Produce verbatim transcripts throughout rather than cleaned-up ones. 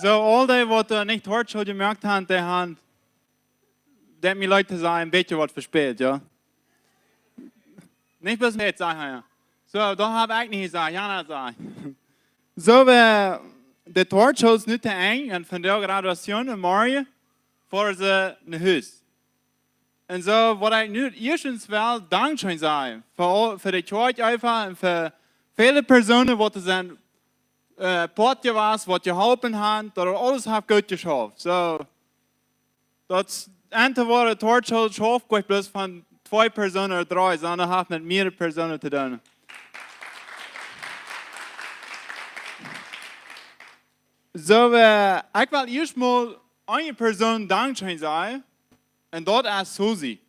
Soo, aul dee waut doa nich Torchschool jemoakt haben, dee haben, daut mie leet to sajen, een bät waut vespält, jo. Nich bloos met, saj ekj, jo. Soo, daut hab ekj nich jesajcht, Jana säd. Soo, wie, de Torchschool es nu to Enj un vondoag Graduation un morjen foaren see no Hus. Un soo, waut ekj nu ieeschtens well, dankscheen sajen fa aul, fa de Kjoakj eefach un fa väle Persoonen, waut doa sent, äh, Poat jewast, waut jeholpen haben, daut aules haft goot jeschauft. Soo, daut es, enne Wieed, Torchschool schauft nich bloos von twee Persoonen ooda dree, sonda haft met mea Persoonen to doonen. Soo, äh, ekj well ieescht mol eene Persoon dankscheen sajen, un daut es Susi.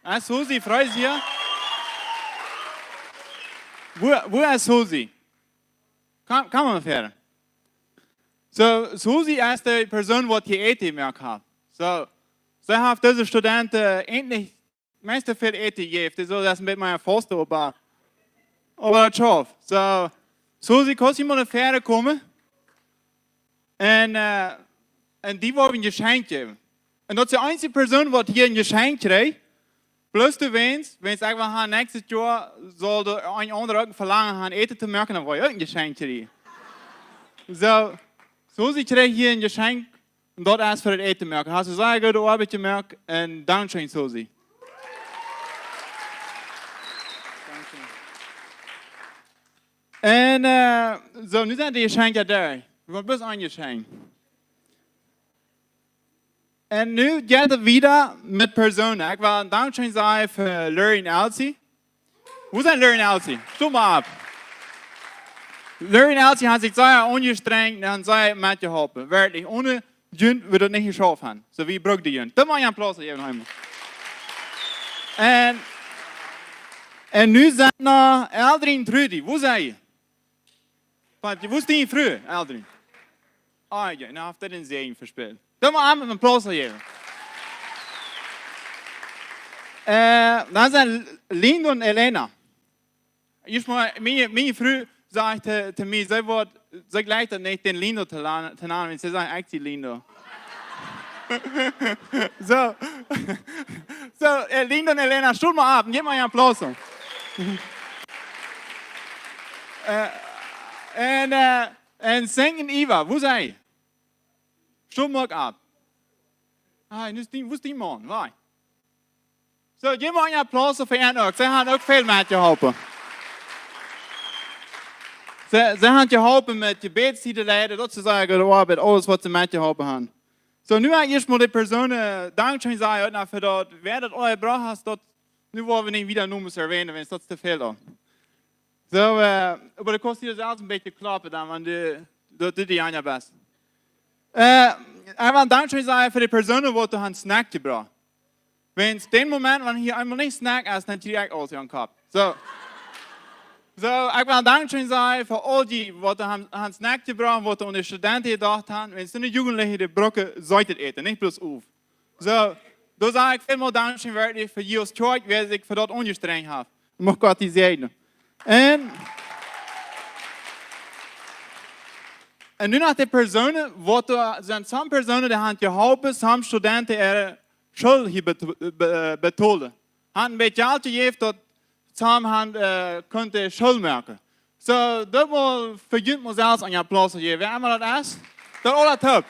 Es Susi Frees hia? Wua, wua es Susi? Komm, komm mol wieda. Soo, Susi es de Persoon, waut hia Äten jemoakt haft. Soo, see haft dise Studenten endlich meist väl Äten jejäft. Soo, daut es een bät mea Fausten, oba, oba daut schauft. Soo, Susi, kaust du mol no wieda komen? Un, äh, un die woat een Jeschenkj jäwen. Un daut es de eensje Persoon, waut hia een Jeschenkj kjricht. Bloos du weetst, wan ekj well han, näakjstet Joa saul doa een aundra uk een Velangen han, Äten to moaken, dan woa ekj uk een Jeschenkj kjrieen. Soo, Susi kjricht hia een Jeschenkj, un daut es fa daut Äten moaken. Hast du sea goode Oabeit jemoakt, un dankscheen, Susi. Un, äh, soo, nu sent de Jeschenkja doa. Wie woaren bloos een Jeschenkj. Un nu jeit et wieda met Persoonen. Ekj well een dankscheen sajen fa Larry un Elsie. Wua sent Larry un Elsie? Stot mol opp. Larry un Elsie haben sikj sea aunjestrenjt un haben sea metjeholpen. Werkjlich, onen junt wudd daut nich jeschauft haben. Soo, wie brucken junt. Doa mol een Applaus jäwen noch eemol. Un, un nu sent doa Eldrin un Trudy. Wua sent jie? Wua es dee Fru, Eldrin? Ah, jo, nu haft dee dän Säajen vespält. Doa mol een Applaus jäwen. Äh, daut sent Lindo un Elena. Ieescht mol, miene, miene Fru sajcht to, to mie, see woat, see jleicht daut nich, dän Lindo to la-, to nanen, wan see sajcht, ekj sie Lindo. Soo. Soo, äh, Lindo un Elena, stot mol opp, jäft mol een Applaus. Äh, un, äh, un Seng un Iva, wua sent jie? Stot mol opp. Ah, nu es dee, wua es dee Maun? Wua? Soo, jäft mol een Applaus fa an uk. See haben uk väl metjeholpen. See, see haben jeholpen met Jebädstieden leiden, daut es sea goode Oabeit, aules waut see metjeholpen haben. Soo, nu well ekj ieescht mol de Persoonen, äh, dankscheen sajen, fa daut, wäa daut aul jebrocht haft, daut, nu woa wie nich wieda Nomes erwänen, wan daut to väl es. Soo, äh, oba du kaust die selfst een bät kloppen dan, wan du, daut du dee aunjebest. Äh, ekj well dankscheen sajen fa de Persoonen, waut doa haben Snack jebrocht. Wan dän Moment, wan hia eemol nich Snack es, dan kjrie ekj aules aun dän Kopp. Soo. Soo, ekj well dankscheen sajen fa aul dee, waut doa haben, haben Snack jebrocht, waut doa aun de Studenten jedocht haben. Wan doa Jugendliche, dee brucken seetet Äten, nich bloos Oft. Soo, doa saj ekj välmol dankscheen werkjlich fa jie aus Kjoakj, wäa sikj fa daut aunjestrenjt haft. Mucht Gott die säajnen. Un, un nu noch de Persoonen, waut doa sent, some Persoonen, dee haben jeholpen, some Studenten äare School hia bet-, be-, betolen. Haben een bät Jelt jejäft, daut see haben, äh, kunnen School moaken. Soo, daut mol fa junt mol selfst een Applaus jäwen. Wäa emma daut es, daut aula toop.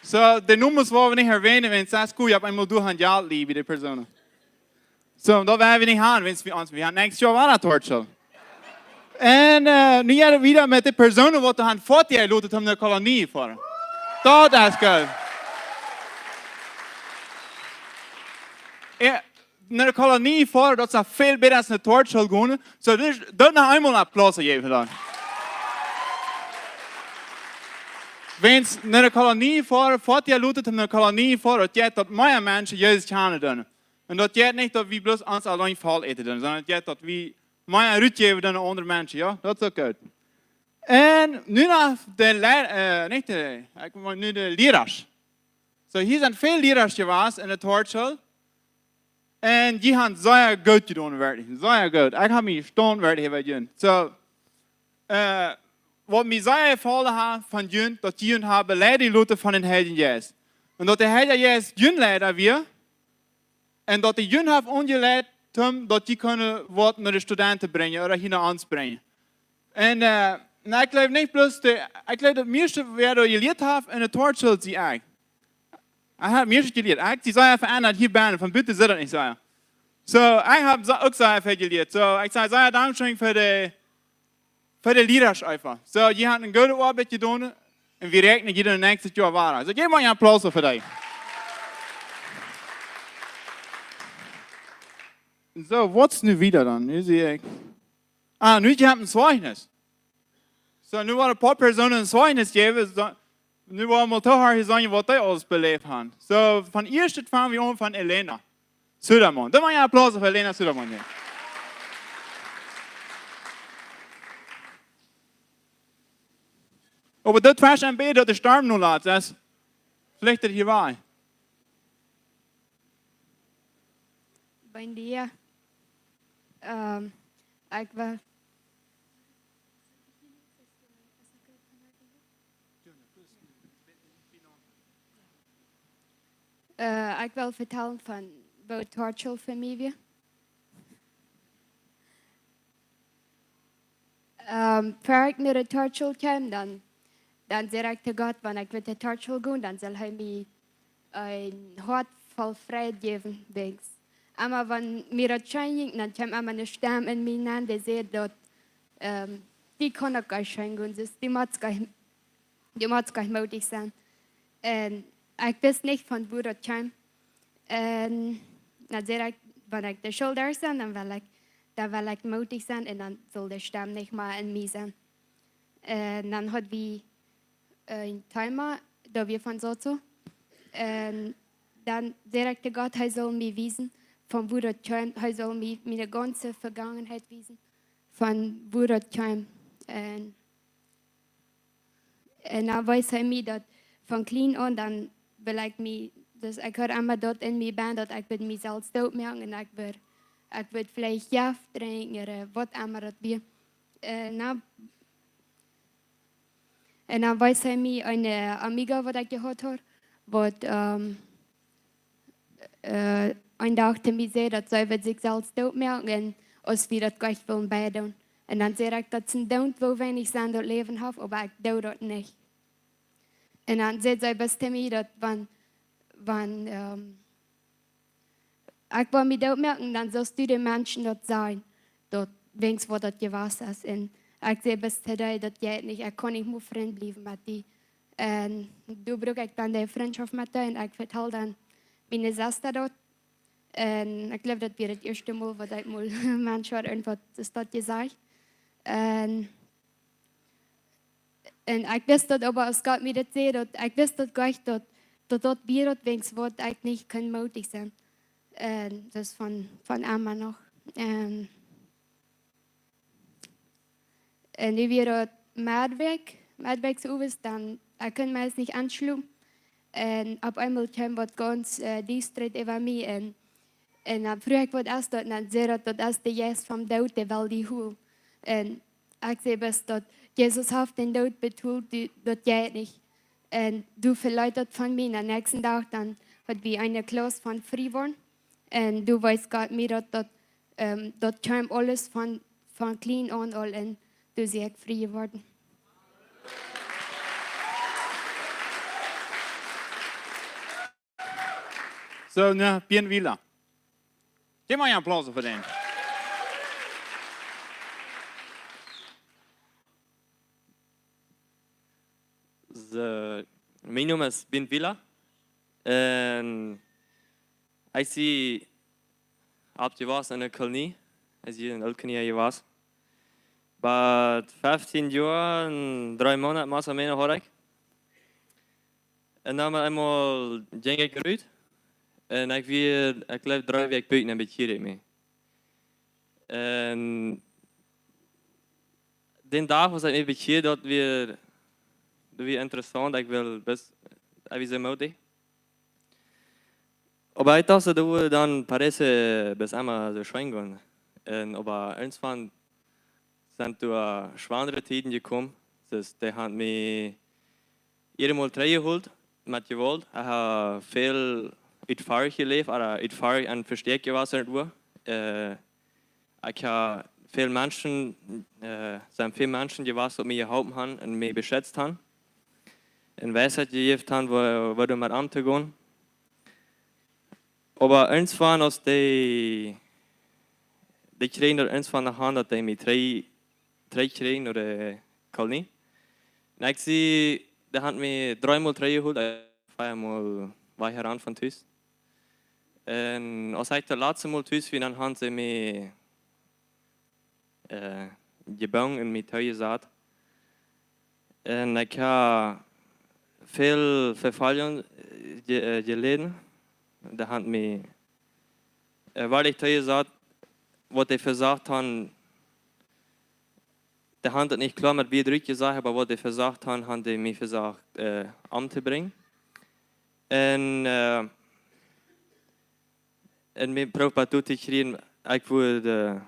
Soo, de Nomes woa wie nich erwänen, wan daut es goot, jie haben eemol derch een Jelt lieb bie de Persoonen. Soo, daut woa wie nich haben, wan wie ons, wie haben näakjstet Joa wada Torchschool. Un, äh, nu jeit et wieda met de Persoonen, waut doa haben foadich jeloten, om no de Kolonie to foaren. Daut es goot. Jo, no de Kolonie foaren, daut es väl bäta aus no Torchschool gonen. Soo, daut es, daut noch eemol een Applaus jäwen dan. Wan no de Kolonie foaren, foadich jeloten, om no de Kolonie to foaren, daut jeit daut mea Menschen Jesus kjanen doonen. Un daut jeit nich, daut wie bloos ons auleen voll äten doonen, sonda daut jeit, daut wie mea rutjäwen aun aundre Menschen, jo? Daut es uk goot. Un nu noch de Lea-, äh, nich de, ekj meen nu de Lierasch. Soo, hia sent väl Lierasch jewast enne Torchschool. Un dee haben sea goot jedonen, werkjlich. Sea goot. Ekj hab mie jestaunt, werkjlich, hia bie junt. Soo, äh, waut mie sea jefolen haft von junt, daut jie junt haben leiden loten von dän Heiljen Jeist. Un daut de Heilje Jeist jun Leida wia, un daut hee junt haft aunjeleit, om daut jie kunnen waut no de Studenten brinjen ooda hia no ons brinjen. Un, äh, un ekj jleew nich bloos de, ekj jleew daut mieeschte wäa doa jelieet haft en de Torschult, sie ekj. Ekj hab mieeschte jelieet. Ekj, see sent veendert hia bennen, von buten sent daut nich soo. Soo, ekj hab sa-, uk sea väl jelieet. Soo, ekj saj sea Dankscheen fa de, fa de Lierasch eefach. Soo, jie haben eene goode Oabeit jedonen un wie räakjnen jie daut näakjste Joa wada. Soo, jeff mie een Applaus fa dee. Soo, waut es nu wieda dan? Nu see ekj. Ah, nu jie haben een Zeichnis. Soo, nu woaren een poa Persoonen een Zeichnis jäwen. Soo, nu woa wie mol toohorchen, seenen waut dee aules beläft haben. Soo, von ieescht fangen wie aun von Elena Sudermann. Dan mau een Applaus fa Elena Sudermann hia. Oba daut wia een bät daut de Storm nu lat, daut veleicht daut hia wia. Buen Dia. Ähm, ekj well, äh, ekj well vetalen von woo Torschult fa mie wia. Ähm, ver ekj no de Torschult kjeem, dan, dan säd ekj to Gott, wan ekj well no de Torschult gonen, dan saul hee mie een Hoat voll Freid jäwen, denkjst. Emma wan mie daut scheen jinkj, dan kjeem emma eene Stemm en mie nenn, dee säd daut, ähm, dee kaun uk nich scheen gonen, soo dee mott nich, dee mott nich mootich sennen. Un ekj wist nich von wua daut kjeem. Un dan säd ekj, wan ekj de School derch sie, dan well ekj, dan well ekj mootich sennen un dan saul de Stemm nich mea en mie sennen. Un dan haud wie, äh, een Thema, daut wia von Sozo. Un dan säd ekj to Gott, hee saul mie wiesen, von wua daut kjeem, hee saul mie miene gaunze Vegangenheit wiesen, von wua daut kjeem. Un, un dan wees hee mie daut von kjlien aun, dan wull ekj mie, soo ekj haud emma daut en mie bennen, daut ekj wudd mie selfst doot moaken un ekj wudd, ekj wudd veleicht Jeft drinkjen ooda waut emma daut wia. Äh, na, un dan wees hee mie eene Amiga, waut ekj jehaut haud, waut, ähm, äh, een Dach to mie säd, daut see wudd sikj selfst doot moaken, aus wie daut nich wullen beid doonen. Un dan säd ekj, daut es een Doont, woo weinich Senn daut Läwen haft, oba ekj doo daut nich. Un dan säd see bloos to mie, daut wan, wan, ähm, ekj well mie doot moaken, dan saust du de Menschen daut sajen, daut weens waut daut jewast es. Un ekj säd bloos to dee, daut jeit nich, ekj kaun nich mea Frind bliewen met die. Un doa bruak ekj dan de Frintschoft met dee un ekj vetald dan miene Sesta daut. Un ekj jleew, daut wia daut ieeschte Mol, waut ekj mol Mensch haud irjentwaut soo daut jesajcht. Un Un ekj wist daut oba, aus Gott mie daut säd, daut, ekj wist daut nich, daut, daut daut wia daut weens waut ekj nich kunn mootich sennen. Un daut es von, von emma noch. Un, un nu wia daut Meddwäakj, Meddwäakj soo owes, dan, ekj kunn meist nich enschlopen. Un opp eemol kjeem waut gaunz, äh, diestret äwa mie un, un dan fruach ekj, waut es daut? Un dan säd daut, daut es de Jeist vom Doot, dee well die holen. Un ekj säd bloos daut, Jesus haft dän Doot betolt, du, daut jeit nich. Un doa veleet daut von mie. Un dän näakjsten Dach dan haud wie eene Klauss von frie woaren. Un doa wees Gott mie daut, daut, ähm, daut kjeem aules von, von kjlien aun aul un doa sie ekj frie jeworden. Soo, nu, Björn Wieler. Jeff mie een Applaus fa dän. Soo, mien Nomen es Björn Wieler. Un ekj sie oppjewossen enne Kolonie. Ekj sie en Ooltkolonie jewast. Bat feftieen Joa un dree Moonat, más o menos, haud ekj. Un dan met eemol jinkj ekj rut. Un ekj wia, ekj jleew, dree Wäakj buten un bekjeed ekj mie. Un dän Dach, aus ekj mie bekjeed, daut wia, daut wia interessaunt. Ekj wull bloos, ekj wia soo mootich. Oba ekj docht, daut wudd dan parece bloos emma soo scheen gonen. Un oba irjentwan, sent doa schwoare Tieden jekomen. Dus dee han mie eenmol trigjjeholt met Jewault. Ekj hab väl utfoadich jeläft, ooda utfoadich un vestäakjt jewast en daut Wuat. Äh, ekj hab väl Menschen, äh, sent väl Menschen jewast, waut mie jeholpen han un mie beschitzt han. Un Weisheit jejäft han, woo, woo doamet omtogonen. Oba irjentwan aus dee, dee kjrieejen daut irjentwan no Haunt, daut dee mie trigj, trigj kjrieejen no de Kolonie. Un ekj sie, dee han mie dreemol trigjjeholt, ekj wia eemol wajch von Tus. Un aus ekj daut latste Mol tus wia, dan han see mie, äh, jebungen un mie tojesat. Un ekj hab väl Vefoljunk, äh, je-, äh, jeläden. Dee han mie, äh, werkjlich tojesat, waut dee vesajcht han, dee han daut nich kloa met Wieed rutjesajcht, oba waut dee vesajcht han, han dee mie vesajcht, äh, omtobrinjen. Un, äh, un mie proowt bat doa to kjrieen, ekj wudd, äh,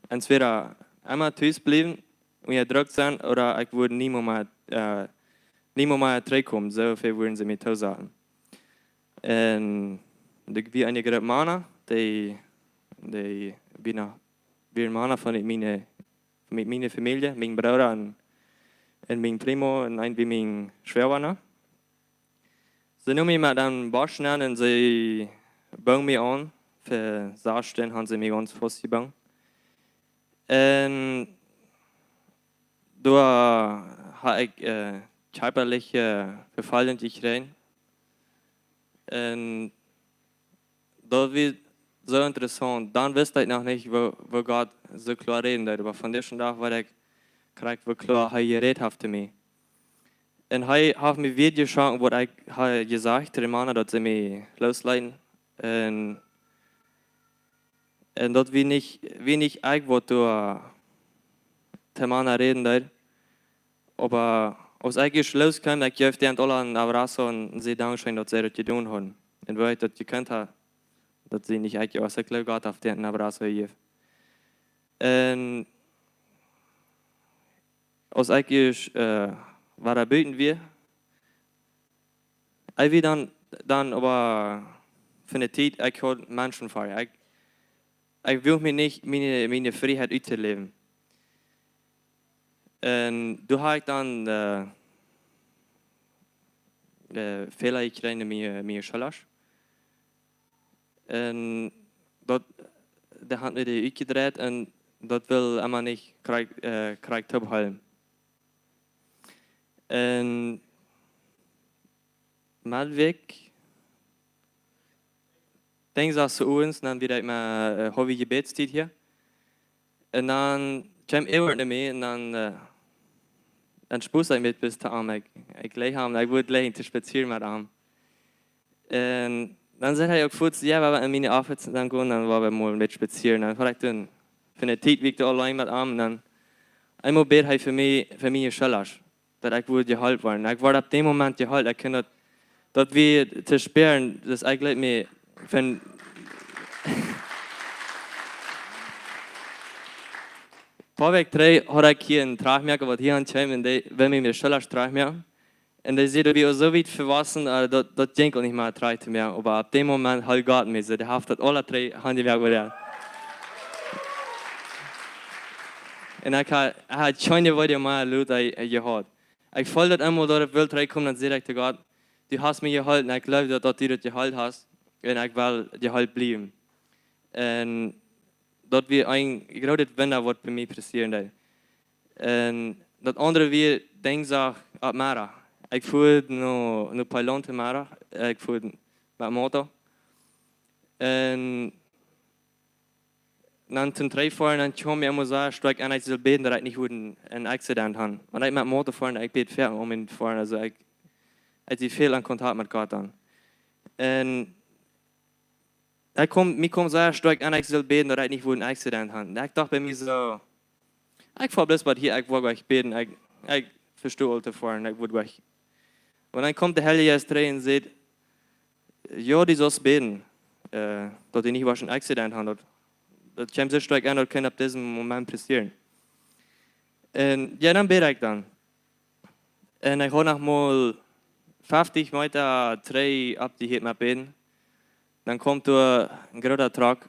entwäda emma tus bliewen, unjadrekjt sennen, ooda ekj wudd niemols mea, äh, niemols mea trigjkomen, soo väl wudden see mie tosaten. Un doa wia eene Grupp Mana, dee, dee wia noch, wieren Mana von miene, von miene Famielje, mien Brooda un, un mien Primo un een wia mien Schwiegervader. See neemen mie met een Bosch nenn un see bungen mie aun. Fa sas Stund han see mie gaunz faust jebungen. Un doa hab ekj, äh, kjarpaliche Vefoljunk jekjräajen. Un daut wia soo interessaunt. Dan wist ekj noch nich, woo, woo Gott soo kloa räden deed. Oba von disen Dach weet ekj krakjt, woo kloa hee jerät haft to mie. Un hee haft mie wada jeschonken, waut ekj hab jesajcht to de Mana, daut see mie loosleeten. Un, un daut wia nich, wia nich ekj, waut doa to Mana räden deed. Oba aus ekj ieescht loos kjeem, ekj jeef dee aula een abrazo un säd Dankscheen, daut see daut jedonen hauden. Un woo ekj daut jekjant hab, daut see nich ekj wia, ekj jleew, Gott haft dee een abrazo jejäft. Un aus ekj ieescht, äh, wada buten wia, ekj wia dan, dan oba fa eene Tiet, ekj haud Menschen ver. Ekj, ekj wull mie nich miene, miene Frieheit utläwen. Un doa hab ekj dan, äh, äh, Fäla jekjräajen en miene, miene Schola. Un daut, dee haud mie dee utjedreit un daut wull emma nich krakjt, äh, krakjt toopholen. Un Medwäakj, denkj soo owens, dan wia ekj mau, äh, hab wie Jebädstiet hia. Un dan kjeem Edward no mie un dan, äh, dan spust ekj mie bat to am. Ekj, ekj läd am, ekj wull läden to spazieren met am. Un dan säd hee uk fuaz, jo, wie woaren en miene Office dan gonen, dan woa wie mol een bät spazieren. Dan haud ekj dan fa eene Tiet wia ekj doa auleen met am un dan eemol bäd hee fa mie, fa miene Schola, daut ekj wudd jeheelt woaren. Ekj wort opp dän Moment jeheelt, ekj kunn daut, daut wia to spieren, dus ekj leet mie von poa Wäakj trigj haud ekj hia een Trajchtmoaka, waut hia aunkjeem, un dee wull mie miene Schola trajchtmoaken. Un dee säd, daut wia soo wiet vewossen, äh, daut, daut jinkj uk nich mea trajcht to moaken. Oba opp dän Moment hilt Gott mie soo, dee haft daut aula trigj aunjemoakt wada. Un ekj hab, ekj hab kjeene Wieed mea lota, äh, jehaut. Ekj feeld daut eemol, daut ekj wull trigjkomen, dan säd ekj to Gott: "Du hast mie jeheelt, un ekj jleew, daut, daut du daut jeheelt hast, un ekj well jeheelt bliewen." Un daut wia een grootet Wunda, waut bie mie passieren deed. Un daut aundre wia Dinjsdach opp Meddach. Ekj fua no, no Pajlaunt Meddach, ekj fua met Moto. Un dan toom trigjfoaren, dan kjeem mie emma soo stoakj aun, ekj sull bäden, daut ekj nich wudd een Accident han. Wan ekj met Moto foa, ekj bäd väl om en foaren, aulsoo ekj, ekj sie väl en Kontakt met Gott dan. Un ekj kjeem, mie kjeem soo stoakj aun, ekj sull bäden, daut ekj nich wudd een Accident han. Ekj docht bie mie soo, ekj foa bloos waut hia, ekj woa jlikj bäden, ekj, ekj vestonen to foaren, ekj wudd jlikj. Un dan kjemt de Heilje Jeist trigj un sajcht: "Jo, du saust bäden, äh, daut du nich woascht een Accident han." Daut, daut kjeem soo stoakj aun, daut kunn opp disen Moment passieren. Un jo, dan bäd ekj dan. Un ekj haud noch mol feftich Meta trigj oppjehieet met bäden. Dan kjemt doa een groota Truck,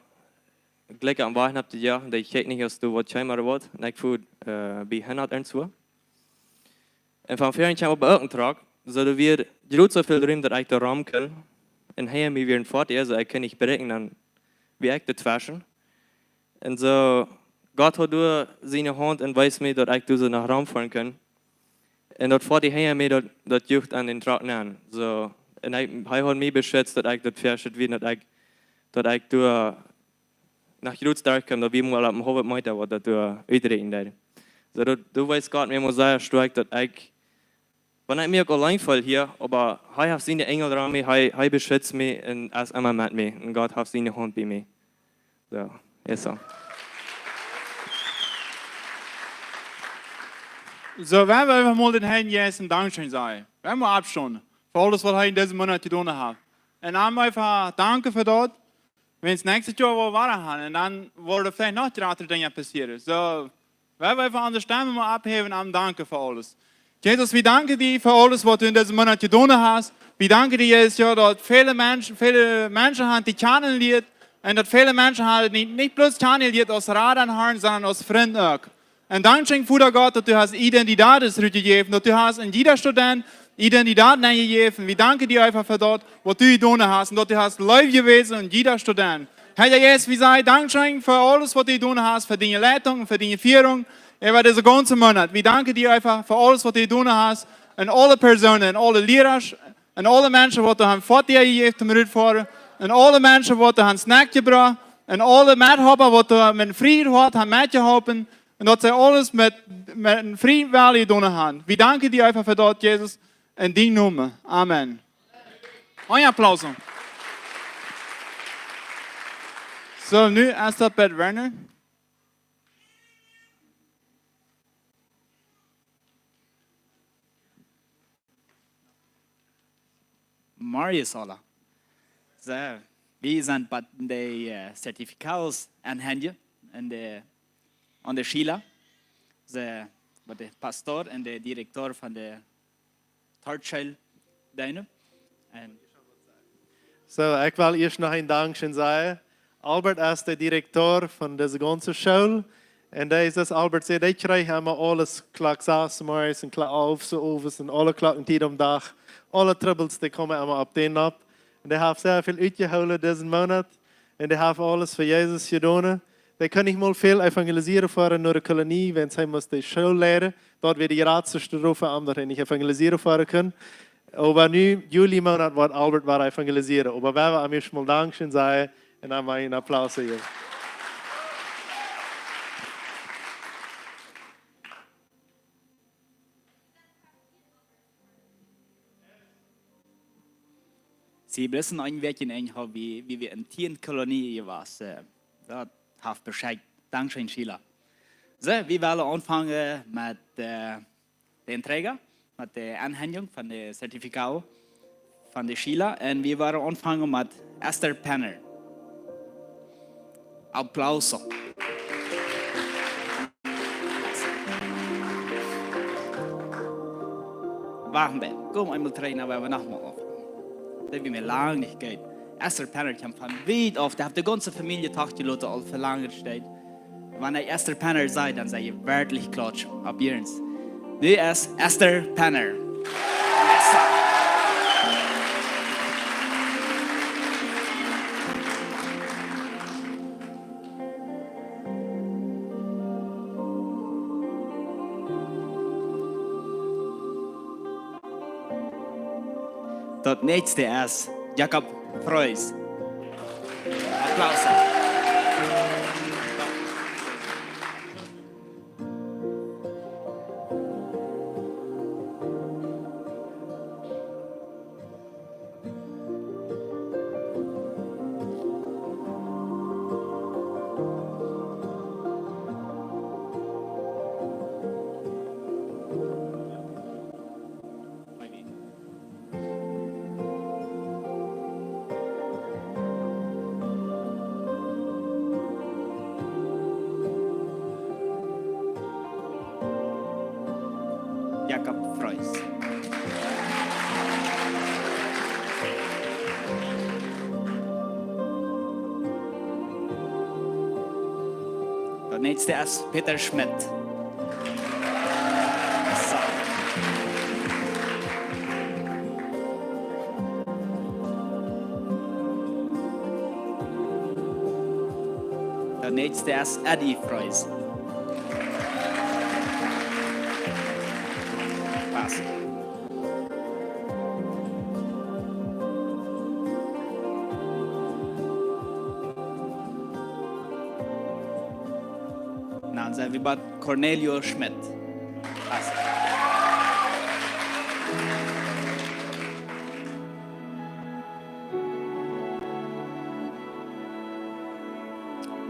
jlikj aum Wajch nopp de Joa, un dee kjikjt nich aus doa waut kjeem ooda waut. Un ekj fua, äh, bie hundat irjentwua. Un von väaren kjeem oba uk een Truck, soo daut wia jrod soo väl Rum daut ekj doa rom kunn. Un hinja mie wia een Foatich, soo ekj kunn nich bräakjen, dan wia ekj doatweschen. Un soo, Gott haud doa siene Haunt un wees mie daut ekj doa soo noch romfoaren kunn. Un daut Foatich hinja mie, daut, daut jucht aun dän Truck nenn. Soo, un hee, hee haud mie beschitzt daut ekj daut Foatich wia, daut ekj, daut ekj doa noch jrod derchkjeem, daut wia mau opp een haulwen Meta waut daut doa uträakjnen deed. Soo, daut, doa wees Gott mie mau sea stoakj daut ekj, wan ekj mie uk auleen feel hia, oba hee haft siene Enjel aun mie, hee, hee beschitzt mie un es emma met mie. Un Gott haft siene Haunt bie mie. Soo, es soo. Soo, wie wellen eefach mol dän Herrn Jesus een Dankscheen sajen. Wie wellen mol oppstonen fa aules waut hee en disen Moonat jedonen haft. Un am eefach danken fa daut. Wan näakjstet Joa woa wie wada gonen, un dan woaren veleicht noch jratre Dinja passieren. Soo, wie wellen eefach onse Stemm mol opphäwen un am danken fa aules. Jesus, wie danken die fa aules waut du en disen Moonat jedonen hast. Wie danken die, Jesus, jo, daut väle Menschen, väle Menschen haben die kjanen jelieet. Un daut väle Menschen haben die nich, nich bloos kjanen jelieet aus Rada un Harn, sonda aus Frind uk. Un dankscheen, Voda Gott, daut du hast Identität rutjejäft, daut du hast en jieda Student Identität nenjejäft. Wie danken die eefach fa daut, waut du jedonen hast, un daut du hast leef jewast aun jieda Student. Herr Jesus, wie sajen dankscheen fa aules waut du jedonen hast, fa diene Leitunk un fa diene Führunk äwa disen gaunzen Moonat. Wie danken die eefach fa aules waut du jedonen hast, un aule Persoonen, un aule Liera, un aule Menschen waut du hast Foatich jejäft toom rutfoaren, un aule Menschen waut du hast Snack jebrocht, un aule Methalpa waut du met een frieet Hoat hast metjeholpen, un daut see aules met, met een frieet Wellen jedonen haben. Wie danken die eefach fa daut, Jesus, en dienen Nomen. Amen. Een Applaus. Soo, nu es daut Pat Werner. Mario Sola. Soo, wie sent bie de, äh, certificados aunhenjen un de, aun de Schüla. Soo, waut de Pastor un de Direktor von de Tortschool deenen. Un soo, ekj well ieescht noch een Dankscheen sajen. Albert es de Direktor von dise gaunze School. Un dee es, Albert säd, dee kjrieech emma aules Klock sass zemorjes un Klock alf zemorjes un aule Klockentiet aum Dach. Aule Trubbels, dee komen emma opp dän nopp. Un dee haft sea väl utjehoolen disen Moonat. Un dee haft aules fa Jesus jedonen. Dee kunn nich mol väl evangelisieren foaren no de Kolonie, wiels hee must de School leiden. Daut wia de jratste Strof fa am, daut hee nich evangelisieren foaren kunn. Oba nu, Juli Moonat, woat Albert wada evangelisieren. Oba wie wellen am ieescht mol dankscheen sajen un am een Applaus jäwen. See, bloos een Wäakj enn, hab wie, wie, wie en tieen Kolonien jewast. Äh, daut haft bescheit. Dankscheen, Sheila. Soo, wie wellen aunfangen met, äh, de Entrega, met de Aunhenjunk von de Zertifikado von de Sheila. Un wie wellen aunfangen met Esther Penner. Aplauso. Wacht een bät. Komm eemol trigj, dan woa wie noch mol opp. Daut haft mie lang nich jejäft. Esther Penner kjemt von wiet auf. Dee haft de gaunze Famielje toch jeloten aul fa lange Tiet. Wan ekj Esther Penner saj, dan saj jie werkjlich klatsch. Opp iernst. Dit es Esther Penner. Daut näakjste es Jakob Freus. Aplauso. Freus. Daut näakjste es Peter Schmidt. So. Daut näakjste es Eddie Freus. Pass. Dan sent wie bie Cornelio Schmidt. Pass.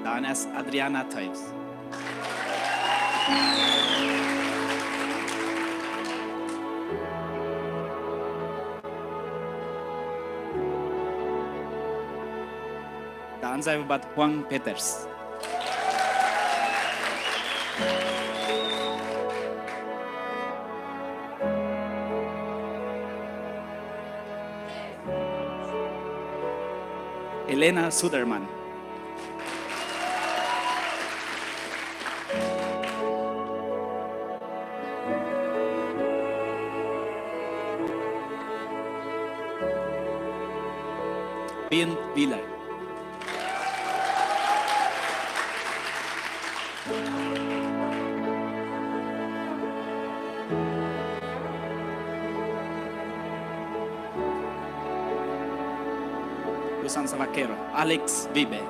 Dan es Adriana Toews. Dan sent wie bie Juan Peters. Elena Suderman. Ben Wieler. Luis Anza Vaquero, Alex Vive.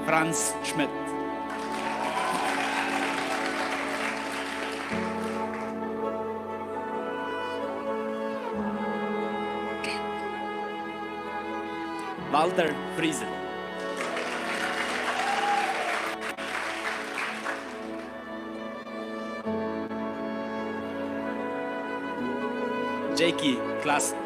Franz Schmidt. Walter Friesen. Jackie Klassen.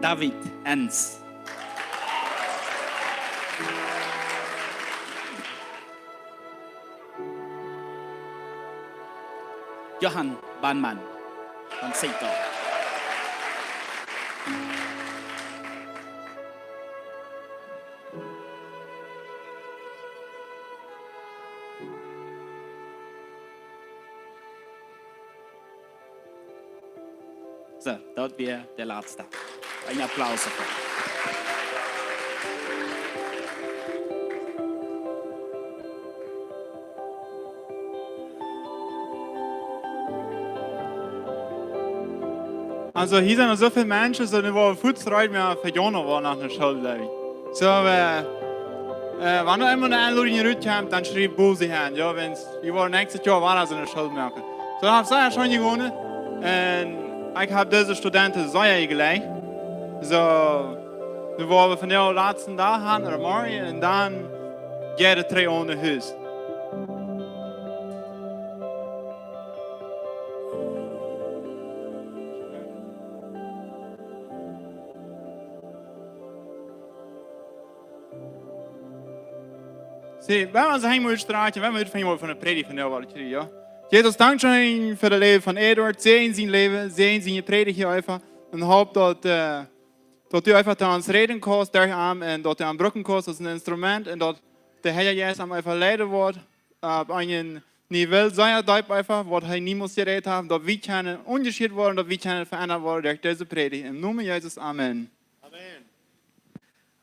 David Enns. Johan Banman von Seto. So, daut wia de latste. Een Applaus doafäa. Aulsoo, hia sent soo väl Menschen, soo, dee woaren fuaz reed, mau fa Jona woat noch ne School bliewen. Soo, äh, äh, wan eemol ne Enlodunk rutkjemt, dan schriew boolt aun, jo, wiels wie woaren näakjstet Joa wada soone School moaken. Soo, daut haft sea scheen jegonen. Un ekj hab dise Studenten sea jeleeft. Soo, nu woa wie vondoag dän latsten Dach haben, ooda morjen, un dan jeit et trigj no Hus. See, wie woaren ons Henj utstrakjen, wie woaren von de Prädicht von de Woakj kjrieen, jo? Jesus, dankscheen fa daut Läwen von Eduard, säajen sien Läwen, säajen siene Prädicht hia eefach. Un hop daut, äh, daut du eefach to ons räden kaust derch am un daut du am brucken kaust aus een Instrument un daut de Heilje Jeist am eefach leiden woat opp een Niveau sea deep eefach, waut hee niemols jerät haft, daut wie kjennen omjeschieet woaren, daut wie kjennen veendat woaren derch dise Prädicht. Em Nomen Jesus, amen. Amen.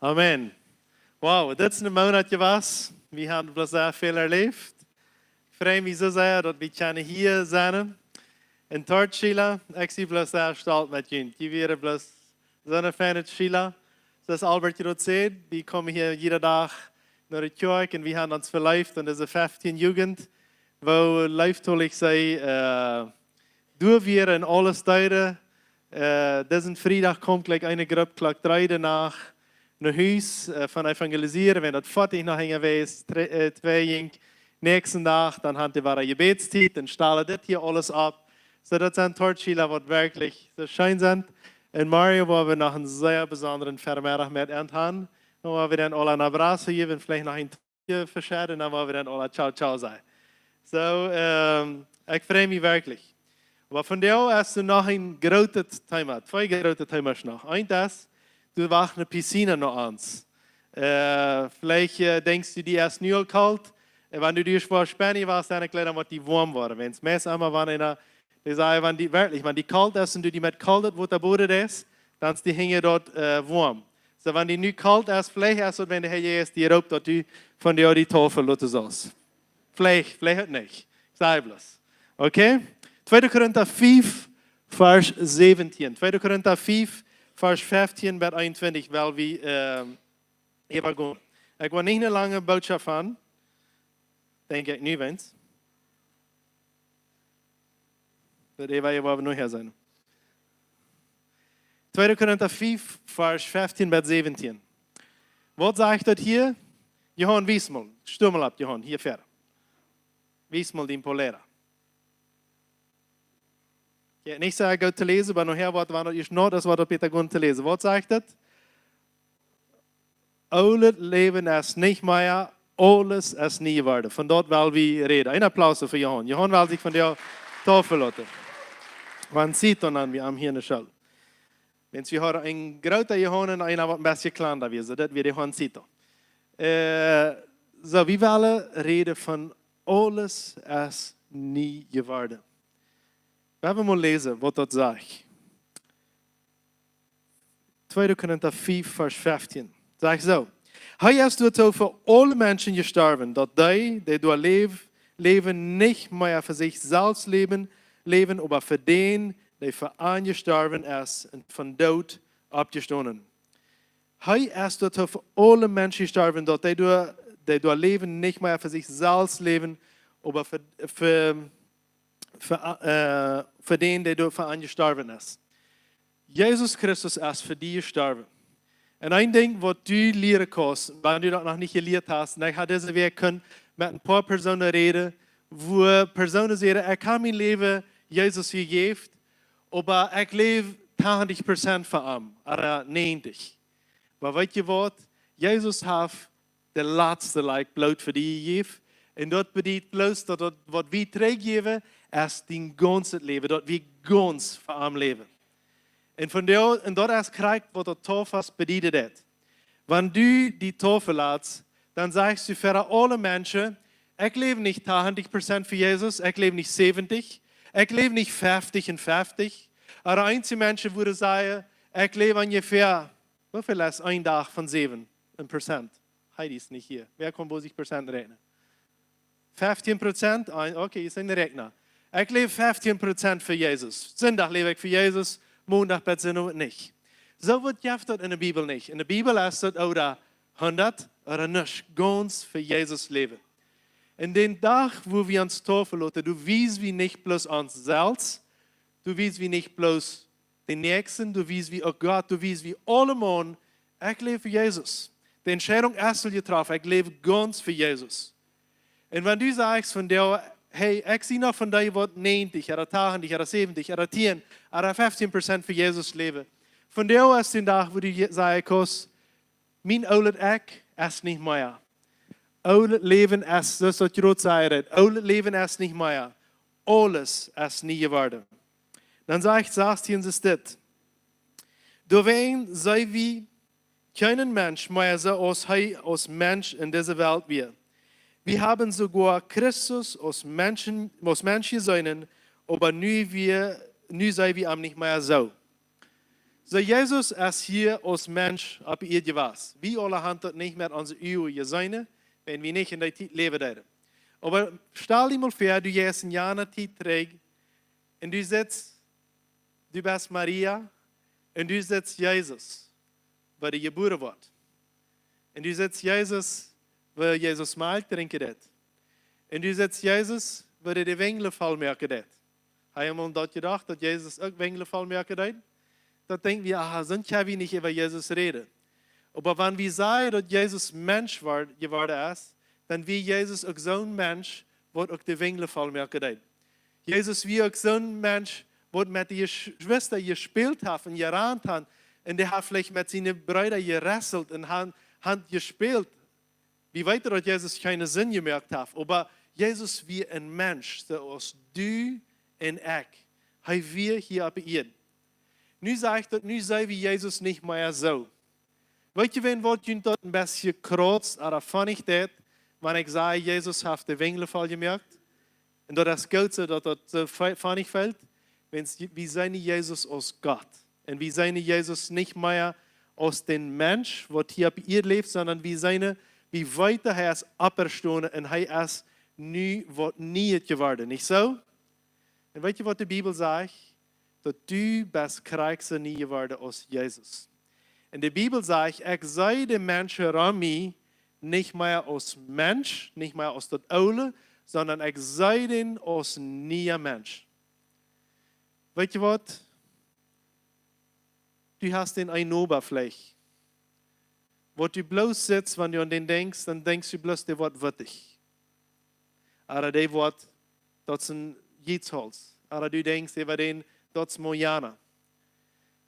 Amen. Wow, dit es een Moonat jewast. Wie haben bloos sea väl erläft. Ekj frei mie soo sea, daut wie kjennen hia sennen. Un Torch Schüla, ekj sie bloos sea stolt met junt. Jie wieren bloos soone feine Schüla. Soo aus Albert jrod säd, wie komen hia jieda Dach no de Kjoakj un wie haben ons veleeft en dise feftieen Jugend, woo leeftolich see, äh, doa wieren un aules deeden. Äh, disen Friedach kjeem jlikj eene Grupp Klock dree de Nacht. no Hus, äh, von evangelisieren, wan daut foadich noch hinjawäajes, tre-, äh, twee jinkj, näakjsten Dach, dan haud wie wada Jebädstiet, dan stald dit hia aules opp. Soo, daut sent Tortschila, waut werkjlich soo scheen sent. Un morjen woa wie noch een sea besondren Vemeddach met an haben. Dan woa wie dan aula een Abrazo jäwen, veleicht noch een Tee veschenken, dan woa wie dan aula ciao, ciao sajen. Soo, ähm, ekj frei mie werkjlich. Oba vondoag es doa noch een grootet Thema, twee groote Themas noch. Eent es, doa wacht eene Piscina no ons. Äh, veleicht, äh, denkjst du, dee es nu aul kolt. Un wan du die schwoa Spanien wast, dan kjlien, dan woat dee woam woaren. Wan et meist emma, wan eena, dee sajen, wan dee, werkjlich, wan dee kolt es un du dee met koldet Wota boden deist, dan es dee hinja doa, äh, woam. Soo, wan dee nu kolt es, veleicht es daut, wan de Herr Jesus die roopt, daut du vondoag die Tofel loten saust. Veleicht, veleicht uk nich. Ekj saj bloos. Okay? Tweede Korinta fiew, Varsch säwentieen. Tweede Korinta fiew, Varsch fieftieen bat eenuntwintich, well wie, ähm, äwagonen. Ekj well nich eene lange Botschaft haben. Denkj ekj nich, wan. Daut äwa, äwa noch hia sennen. Tweede Korinta fiew, Varsch fieftieen bat säwentieen. Waut sajcht daut hia? Johan, wies mol. Sto mol opp, Johan, hia ver. Wies mol dien Polera. Jo, nich sea goot to läsen, oba nohäa woat, wan daut es noch, daut woat opp Patagon to läsen. Waut sajcht daut? Oolet Läwen es nich mea, aules es nie jeworden. Von daut well wie räden. Een Applaus fa Johan. Johan well sikj von de Tofel loten. Juancito nanen wie am hia enne School. Wan wie hauden een groota Johan un eena waut een bät kjlanda wia, soo daut wia de Juancito. Äh, soo, wie wellen räden von aules es nie jeworden. Wie wellen mol läsen, waut daut sajcht. Tweede Korinta fiew, Varsch fieftieen. Sajcht soo: Hee es doatoo fa aule Menschen jestorwen, daut dee, dee doa läw-, läwen, nich mea fa sikj selfst läwen, läwen, oba fa dän, dee fa an jestorwen es un vom Doot oppjestonen. Hee es doatoo fa aule Menschen jestorwen, daut dee doa, dee doa läwen, nich mea fa sikj selfst läwen, oba fa, fa, fa, äh, fa dän, dee doa fa an jestorwen es. Jesus Christus es fa die jestorwen. Un een Dinkj, waut du lieren kaust, wan du daut noch nich jelieet hast, un ekj hab dise Wäakj kunt met een poa Persoonen räden, wua Persoonen säden: Ekj hab mien Läwen Jesus jejäft, oba ekj läw tachentich Prozent fa am, ooda näajentich. Oba weetst du waut? Jesus haft de latste Likj Bloot fa die jejäft. Un daut bediet bloos, daut, daut waut wie trigjjäwen, es dien gaunzet Läwen, daut wie gaunz fa am läwen. Un von doa, un daut es krakjt waut daut Tofast bedieden deit. Wan du die Tofel latst, dan sajchst du ver aule Menschen: Ekj läw nich tachentich Prozent fa Jesus, ekj läw nich säwentich, ekj läw nich feftich un feftich. Ooda eenje Menschen wudden sajen: Ekj läw onjefäa, woo väl es een Dach von säwen en Prozent? Heidi es nich hia. Wäa kaun bosich Prozent räakjnen? Feftien Prozent? Ah, okay, jie sent een Räakjna. Ekj läw feftien Prozent fa Jesus. Sindach läw ekj fa Jesus, Mondach bat Sindach nich. Soo waut jeft daut enne Bibel nich. Enne Bibel es daut ooda hundat ooda nuscht, gaunz fa Jesus läwen. Un dän Dach, wua wie ons Tofel loten, doa wiesen wie nich bloos ons selfst, doa wiesen wie nich bloos dän Näakjsten, doa wiesen wie uk Gott, doa wiesen wie aulemaun: Ekj läw fa Jesus. De Entscheidunk es aul jetroffen, ekj läw gaunz fa Jesus. Un wan du sajchst von doa: Hey, ekj sie noch von dee waut näajentich ooda tachentich ooda säwentich ooda tieen ooda feftien Prozent fa Jesus läwen. Von doa es dän Dach, wua du je-, sajen kaust: Mien oolet Ekj es nich mea. Oolet Läwen es, soo aus daut Jrod säd, oolet Läwen es nich mea. Aules es nie jeworden. Dan sajcht sastieen es dit: Doawäajen see wie kjeenen Mensch mea soo aus hee aus Mensch en dise Welt wia. Wie haben soogoa Christus aus Menschen, aus Mensch jeseenen, oba nu wie, nu see wie am nich mea soo. Soo, Jesus es hia aus Mensch opp de Ieed jewast. Wie aule haben daut nich met onse Uagen jeseenen, wan wie nich en dee Tiet läwen deeden. Oba stal die mol väa, du jeist en jane Tiet trigj un du sitst, du best Maria un du sitst Jesus, wua dee jebuaren woat. Un du sitst Jesus, wua Jesus Malkj drinkjen deed. Un du sitst Jesus, wua dee de Wenjel voll moaken deed. Hast du mol doaraun jedocht, daut Jesus uk Wenjel voll moaken deed? Dan denkj wie: Aha, soo kjenn wie nich äwa Jesus räden. Oba wan wie sajen, daut Jesus Mensch word-, jeworden es, dan wia Jesus uk soon Mensch, waut uk de Wenjel voll moaken deed. Jesus wia uk soon Mensch, waut met de Jesch-, Jeschwista jespält haft un jerant haft. Un dee haft veleicht met siene Breeda jerässelt un han, han jespält. Wie weeten, daut Jesus kjeene Sind jemoakt haft, oba Jesus wia een Mensch, soo aus du un ekj. Hee wia hia opp de Ieed. Nu saj ekj daut, nu seen wie Jesus nich mea soo. Weet jie, wan waut junt daut een bät krauzt ooda funny deit, wan ekj saj, Jesus haft de Wenjel voll jemoakt? Un daut es goot soo, daut daut soo fu-, funny felt. Wiels wie seenen Jesus aus Gott. Un wie seenen Jesus nich mea aus dän Mensch, waut hia opp de Ieed läft, sonda wie seenen, wie weeten, hee es oppjestonen un hee es nu waut Nieet jeworden, nich soo? Un weet jie, waut de Bibel sajcht? Daut du best krakjt soo nie jeworden aus Jesus. Un de Bibel sajcht, ekj see de Menschen rom mie nich mea aus Mensch, nich mea aus daut Oole, sonda ekj see dän aus niea Mensch. Weet jie waut? Du hast dän eenen Noba veleicht, waut du bloos sitst, wan du aun dän denkjst, dan denkjst du bloos, dee woat wittich. Ooda dee woat, daut es een Jietsholz. Ooda du denkjst, äwa dän, daut es Mojana.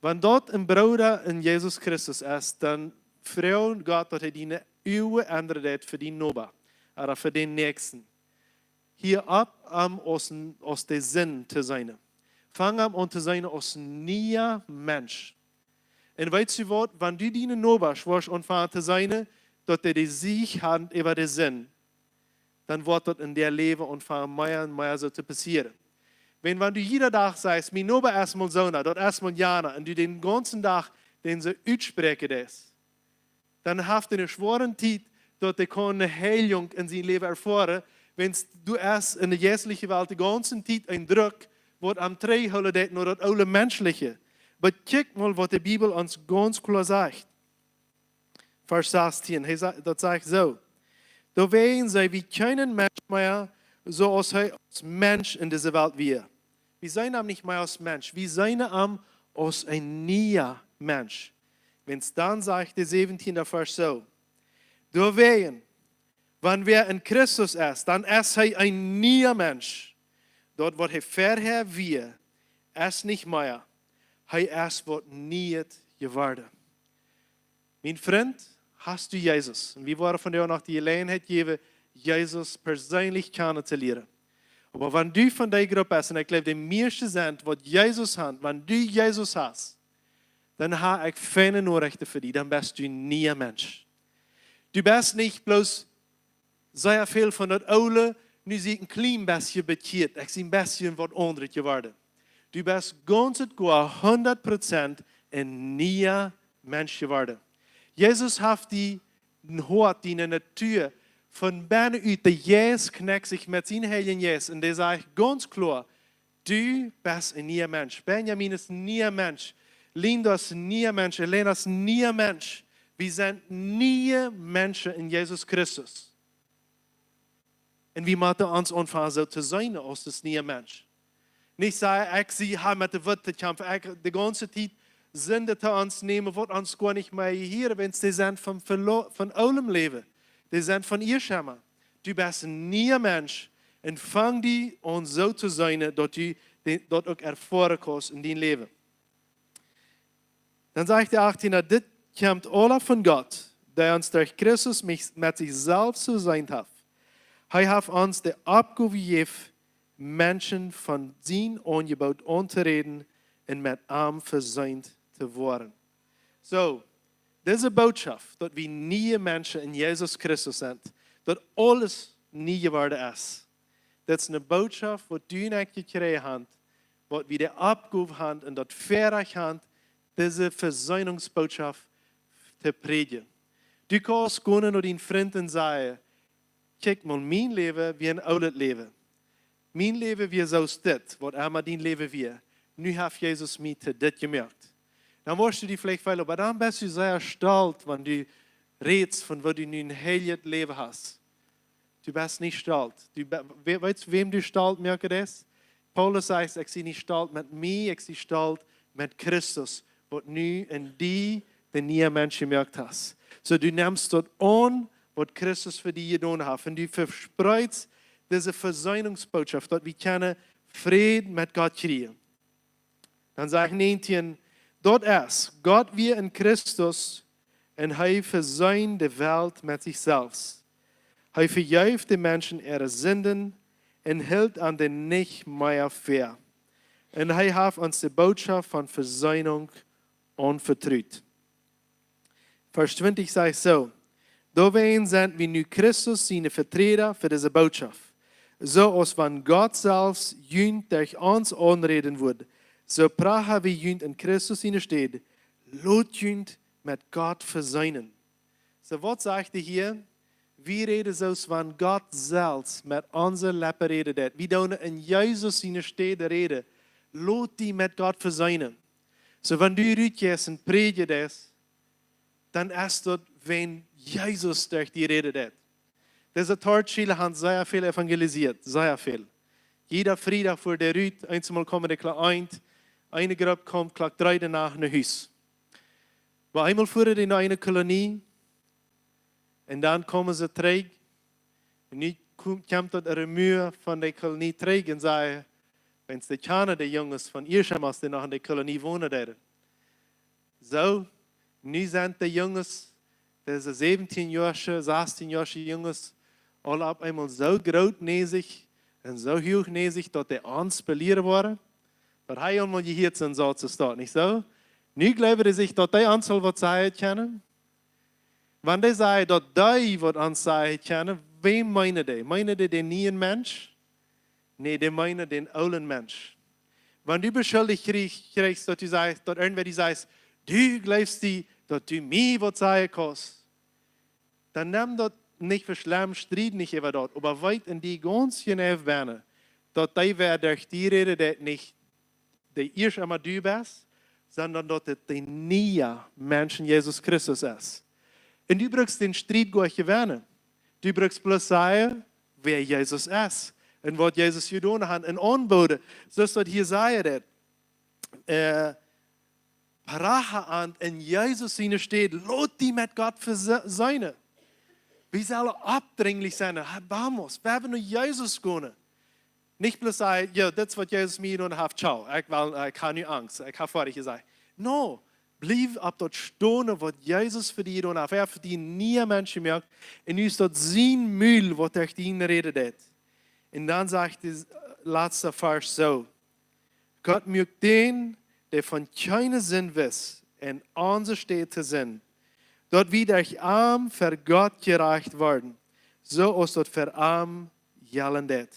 Wan daut een Brooda en Jesus Christus es, dan froag Gott, daut hee diene Uagen endren deit fa dän Noba, ooda fa dän Näakjsten. Hia opp, am aus een, aus de Sän to seenen. Fang am aun to seenen aus niea Mensch. Un weetst du waut, wan du diene Nobasch woascht aunfangen to seenen, daut dee de Siech haben äwa de Sind, dan woat daut en dien Läwen aunfangen mea un mea soo to passieren. Wan, wan du jieda Dach sajchst, mien Noba es mol soona, daut es mol jana, un du dän gaunzen Dach dän soo utspräakjen deist, dan haft hee eene schwoare Tiet, daut hee kaun eene Heilunk en sien Läwen erfoaren, wan du hast en de jeistelje Welt de gaunze Tiet een Druck, waut am trigjhoolen deit no daut oole Menschelje. Oba kjikj mol, waut de Bibel ons gaunz kloa sajcht. Varsch sastieen, hee sa-, daut sajcht soo: Doawäajen sent wie kjeene Menschen mea, soo aus hee aus Mensch en dise Welt wia. Wie seenen am nich mea aus Mensch, wie seenen am aus een niea Mensch. Wan dan sajcht de säwentieende Varsch soo: Doawäajen, wan wäa en Christus es, dan es hee een niea Mensch. Daut waut hee verhäa wia, es nich mea. Hee es waut Nieet jeworden. Mien Frint, hast du Jesus? Un wie woaren vondoag noch de Jeläajenheit jäwen, Jesus perseenlich kjanen to lieren. Oba wan du von dee Grupp best, un ekj jleew, de mieeschte sent, waut Jesus haben, wan du Jesus hast, dan hab ekj feine Norechten fa die, dan best du een niea Mensch. Du best nich bloos sea väl von daut Oole, nu sie ekj een kjlien bät bekjieet, ekj sie een bät waut aundret jeworden. Du best gaunz un goa hundat Prozent een niea Mensch jeworden. Jesus haft die, een Hoat, diene Natua, von bennen ut, de Jeist kjnakjt sikj met sienen Heiljen Jeist un dee sajcht gaunz kloa: Du best een niea Mensch. Benjamin es een niea Mensch. Linda es een niea Mensch. Elena es een niea Mensch. Wie sent niee Menschen en Jesus Christus. Un wie motten ons aunfangen soo to seenen aus dis niea Mensch. Nich sajen, ekj sie hia met de Welt to kjamfen, ekj de gaunze Tiet Sind to ons nämen, waut ons goa nich mea jehieren, wan dee sent von, von, von oolem Läwen. Dee sent von ieeschtemol. Du best een niea Mensch un fang die aun soo to seenen, daut du de-, daut uk erfoaren kaust en dien Läwen. Dan sajcht de achtieende: Dit kjemt aula von Gott, dee ons derch Christus met, met sikj selfst veseent haft. Hee haft ons de Oppgow jejäft, Menschen von sien Aunjeboot auntoräden un met am veseent to woaren. Soo, dise Bootschoft, daut wie niee Menschen en Jesus Christus sent, daut aules nie jeworden es, daut es eene Bootschoft, waut du un ekj jekjräajen haben, waut wie de Oppgow haben un daut Väarajcht haben, dise Veseenungsbootschoft to prädjen. Du kaust gonen no dienen Frint un sajen: Kjikj mol, mien Läwen wia een oolet Läwen. Mien Läwen wia soo aus dit, waut emma dien Läwen wia. Nu haft Jesus mie to dit jemoakt. Dan woascht du die veleicht feelen, oba dan best du sea stolt, wan du rätst von waut du nu een heiljet Läwen hast. Du best nich stolt. Du be-, we-, weetst, wäm du stolt moaken deist? Paulus sajcht: Ekj sie nich stolt met mie, ekj sie stolt met Christus, waut nu en die de niea Mensch jemoakt haft. So, du nemst daut aun, waut Christus fa die jedonen haft. Un du vespreedst dise Vesöhnungsbotschaft, daut wie kjennen Fräd met Gott kjrieen. Dan sajcht näajentieen, daut es, Gott wia en Christus un hee vesöhnd de Welt met sikj selfst. Hee vejeef de Menschen äare Sinden un hilt an dee nich mea väa. Un hee haft ons de Botschaft von Vesöhnung aunvetrut. Varsch twintich sajcht soo: Doawäajen sent wie nu Christus siene Veträda fa dise Botschaft. Soo aus wan Gott selfst junt derch ons aunräden wudd, soo pracha wie junt en Christus siene Städ. Lot junt met Gott vesöhnen. So, waut sajcht hee hia? Wie räden soo aus wan Gott selfst met onse Leppen räden deed. Wie doonen en Jesus siene Städ räden. Lot die met Gott vesöhnen. So, wan du rutjeist un prädjen deist, dan es daut, wan Jesus derch die räden deed. Dise Torchschüler haben sea väl evangelisiert, sea väl. Jieda Friedach fuaren dee rut, eensmol kjeemen dee Klock eent, eene Grupp kjeem Klock dree de Nacht no Hus. Oba eemol fuaren dee no eene Kolonie un dan kjeemen see trigj. Un nu kom-, kjemt daut Rumor von de Kolonie trigj un säd, wan see kjanen de Junges von Ieschem, aus dee noch en de Kolonie wonen deeden. So, nu sent de Junges, dise säwentieenjoasche, sastieenjoasche Junges, aul opp eemol soo grootnäsich un soo huachnäsich, daut dee ons belieren woaren. Daut hab ekj aul mol jehieet, soon Sauz es daut, nich soo? Nu jleewen dee sikj, daut dee ons aul waut sajen kjennen. Wan dee sajen, daut dee waut ons sajen kjennen, wäm meenen dee? Meenen dee dän nieen Mensch? Nä, dee meenen dän oolen Mensch. Wan du beschuldich kjrie-, kjrichst, daut du sajchst, daut irjentwäa die sajcht, du jleefst die, daut du mie waut sajen kaust, dan nem daut nich fa schlemm, stried nich äwa daut, oba weet en die gaunz jeneiw bennen, daut dee, wäa derch die räden deed, nich de Ieschema du best, sonda daut et de niea Mensch en Jesus Christus es. Un du brukst dän Stried goanich jewennen. Du brukst bloos sajen, wäa Jesus es un waut Jesus jedonen haft un aunbooden. Soo aus daut hia sajcht, äh, pracha an en Jesus siene Städ, lot die met Gott vesöhnen. Wie sellen oppdringlich sennen, ha, vamos, wie haben nu Jesus gonen. Nich bloos sajen, jo, dit es waut Jesus mie jedonen haft, ciao, ekj well, ekj hab nu Angst, ekj hab foadich jesajcht. No, bliew opp daut stonen, waut Jesus fa die jedonen haft. Hee haft die niea Mensch jemoakt, un nu es daut sien Mul, waut derch die räden deed. Un dan sajcht de latste Varsch soo: Gott muak dän, dee von kjeene Sind wist, en onse Städ to Sind, daut wie derch am ver Gott jerajcht worden, soo aus daut ver am jellen deed.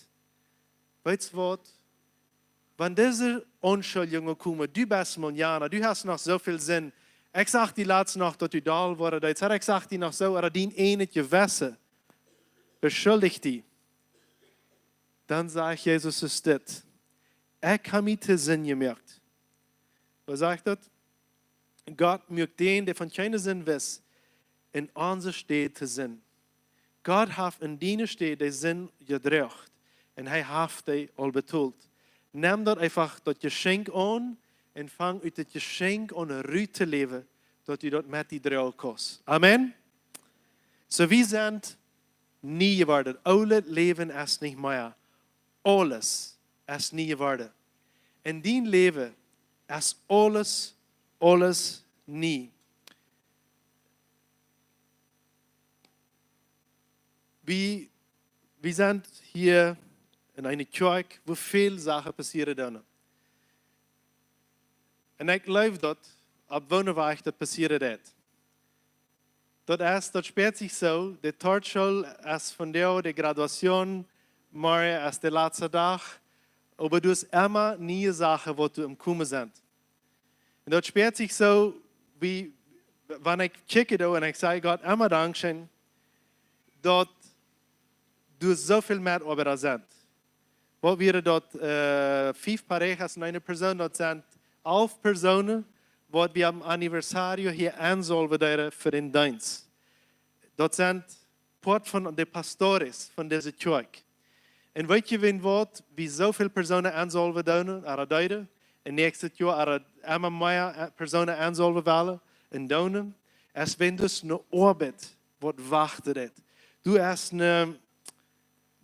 Weetst waut? Wan dise Unschuldjungen komen, du best Manjana, du hast noch soo väl Sind. Ekj sach die latst noch, daut du doll worden deedst. Ekj sach die noch soo, ooda dien eejnet Jewessen beschuldicht die. Dan sajcht Jesus es dit: Ekj hab mie to Sind jemoakt. Waut sajcht daut? Gott muak dän, dee von kjeene Sind wist, en onse Städ to Sind. Gott haft en diene Städ de Sind jedroagen un hee haft dee aul betolt. Nem daut eefach daut Jeschenkj aun un fang ut daut Jeschenkj aun rut to läwen, daut du daut met die droagen kaust. Amen. So, wie sent nie jeworden. Oolet Läwen es nich mea. Aules es nie jeworden. En dien Läwen es aules, aules nie. Wie, wie sent hia en eene Kjoakj, wua väl Sachen passieren doonen. Un ekj jleew daut, opp woone Wajch daut passieren deit. Daut es, daut spieet sikj soo, de Torchschool es vondoag, de Graduation, morjen es de latste Dach, oba du hast emma niee Sachen, waut doa aum komen sent. Un daut spieet sikj soo, wie, wan ekj kjikj doa un ekj saj Gott emma Dankscheen, daut doa soo väl Metoabeida sent. Waut wieren daut, äh, fief parejas en eene Persoon, daut sent alf Persoonen, waut wie aum Aniversario hia ensaulwen deeden fa dän Deenst. Daut sent Poat von de Pastores von dise Kjoakj. Un weet jie, wan waut, wie soo väl Persoonen ensaulwen doonen, ooda deeden, un näakjstet Joa ooda emma mea, äh, Persoonen ensaulwen wellen un doonen. es wan du hast eene Oabeit, waut wachten deit. Du hast eene,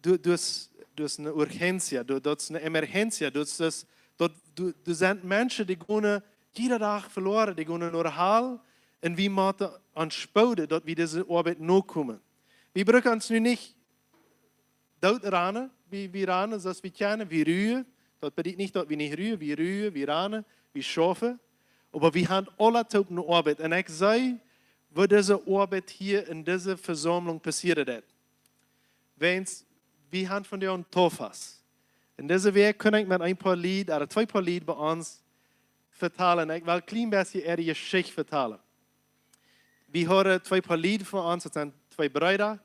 du, du hast, du hast eene Urgencia, du, du hast eene Emergencia, du hast, du, du sent Menschen, dee gonen jieda Dach veloaren, dee gonen no de Hal, un wie motten ons spooden, daut wie dise Oabeit nokomen. Wie brucken ons nu nich doot ranen, wie, wie ranen, soo aus wie kjennen, wie ruen. Daut bediet nich, daut wie nich ruen, wie ruen, wie ranen, wie schaufen. Oba wie haben aule toop eene Oabeit. Un ekj see, woo dise Oabeit hia en dise Vesaumlunk passieren deit. Wiels, wie haben vondoag een Tofas. En dise Wäakj kunn ekj met een poa Lied, ooda twee poa Lied bie ons vetalen. Ekj well een kjlien bät äare Jeschicht vetalen. Wie hieren twee poa Lied von ons, daut sent twee Breeda.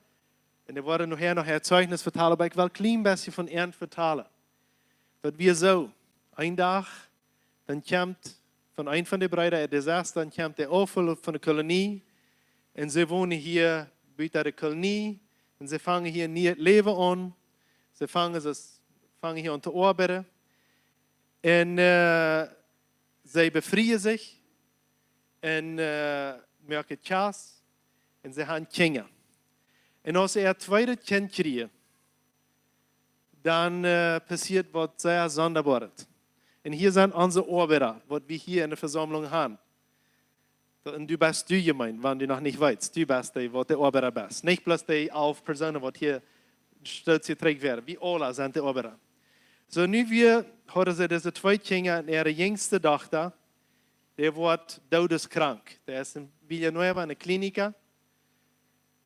Un dee woaren nohäa noch äa Zeichnis vetalen, oba ekj well een kjlien bät von an vetalen. Daut wia soo, een Dach, dan kjemt von een von de Breeda äa Desaster, dan kjemt de Aufwoll von de Kolonie. Un see wonen hia buten de Kolonie. Un see fangen hia een nieet Läwen aun. See fangen, see fangen hia aun to oabeiden. Un, äh, see befrieen sikj un, äh, moaken Kjast un see haben Kjinja. Un aus see äa tweedet Kjint kjrieen, dan, äh, passieet waut sea Sondaboaret. Un hia sent onse Oabeida, waut wie hia en de Vesaumlunk haben. Un du best du jemeent, wan du noch nich weetst, du best dee, waut de Oabeida best. Nich bloos dee alf Persoonen, waut hia stolt hia trigj wieren. Wie aula sent de Oabeida. Soo, nu wia, hauden see dise twee Kjinja un äare jinjste Dochta, dee wort doodeskrank. Dee es en Villanueva en de Klinik.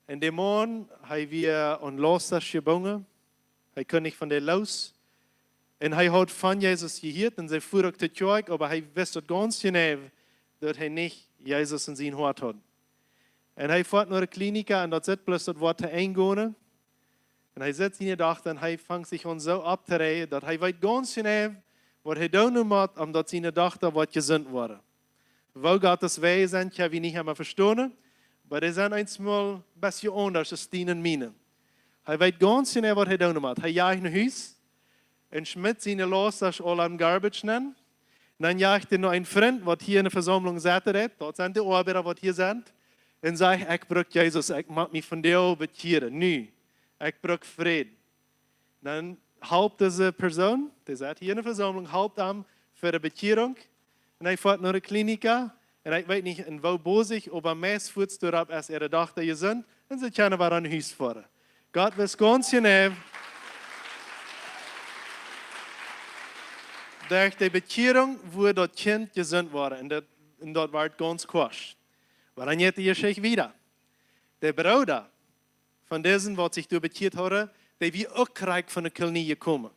Un de Maun, hee wia aun Lastasch jebungen. Hee kunn nich von dee loos. Un hee haud von Jesus jehieet un see fua uk to Kjoakj, oba hee wist daut gaunz jeneiw, daut hee nich Jesus en sien Hoat haud. Un hee foat no de Klinik un daut sitt bloos daut Wuat to Enj gonen. Un hee sitt siene Dochta un hee fangt sikj aun soo opptoräajen, daut hee weet gaunz jeneiw, waut hee doonen mott, om daut siene Dochta woat jesunt woaren. Woo Gott siene Wäaj sent, kjenn wie nich emma vestonen, oba dee sent eensmol een bät aundasch aus diene un miene. Hee weet gaunz jeneiw, waut hee doonen mott. Hee jeit no Hus un schmitt siene Lastasch aul en garbage nenn. Un dan jeit hee no een Frint, waut hia en de Vesaumlunk sett, daut sent de Oabeida, waut hia sent. Un sajcht: "Ekj bruk Jesus, ekj mott mie vondoag bekjieren. Nu, ekj bruk Fräd." Dan halpt dise Persoon, dee sett hia en de Vesaumlunk, halpt am fa de Bekjierunk. Un hee foat no de Klinik. Un ekj weet nich, en woo bosich, oba meist fuaz doaropp es äare Dochta jesunt. Un see kjennen wada no Hus foaren. Gott wist gaunz jeneiw, derch de Bekjierunk wudd daut Kjint jesunt woaren. Un daut, un daut wort gaunz kwosch. Oba dan jeit de Jeschicht wieda. De Brooda von disen, waut sikj doa bekjieet hauden, dee wia uk krakjt von de Kolonie jekomen.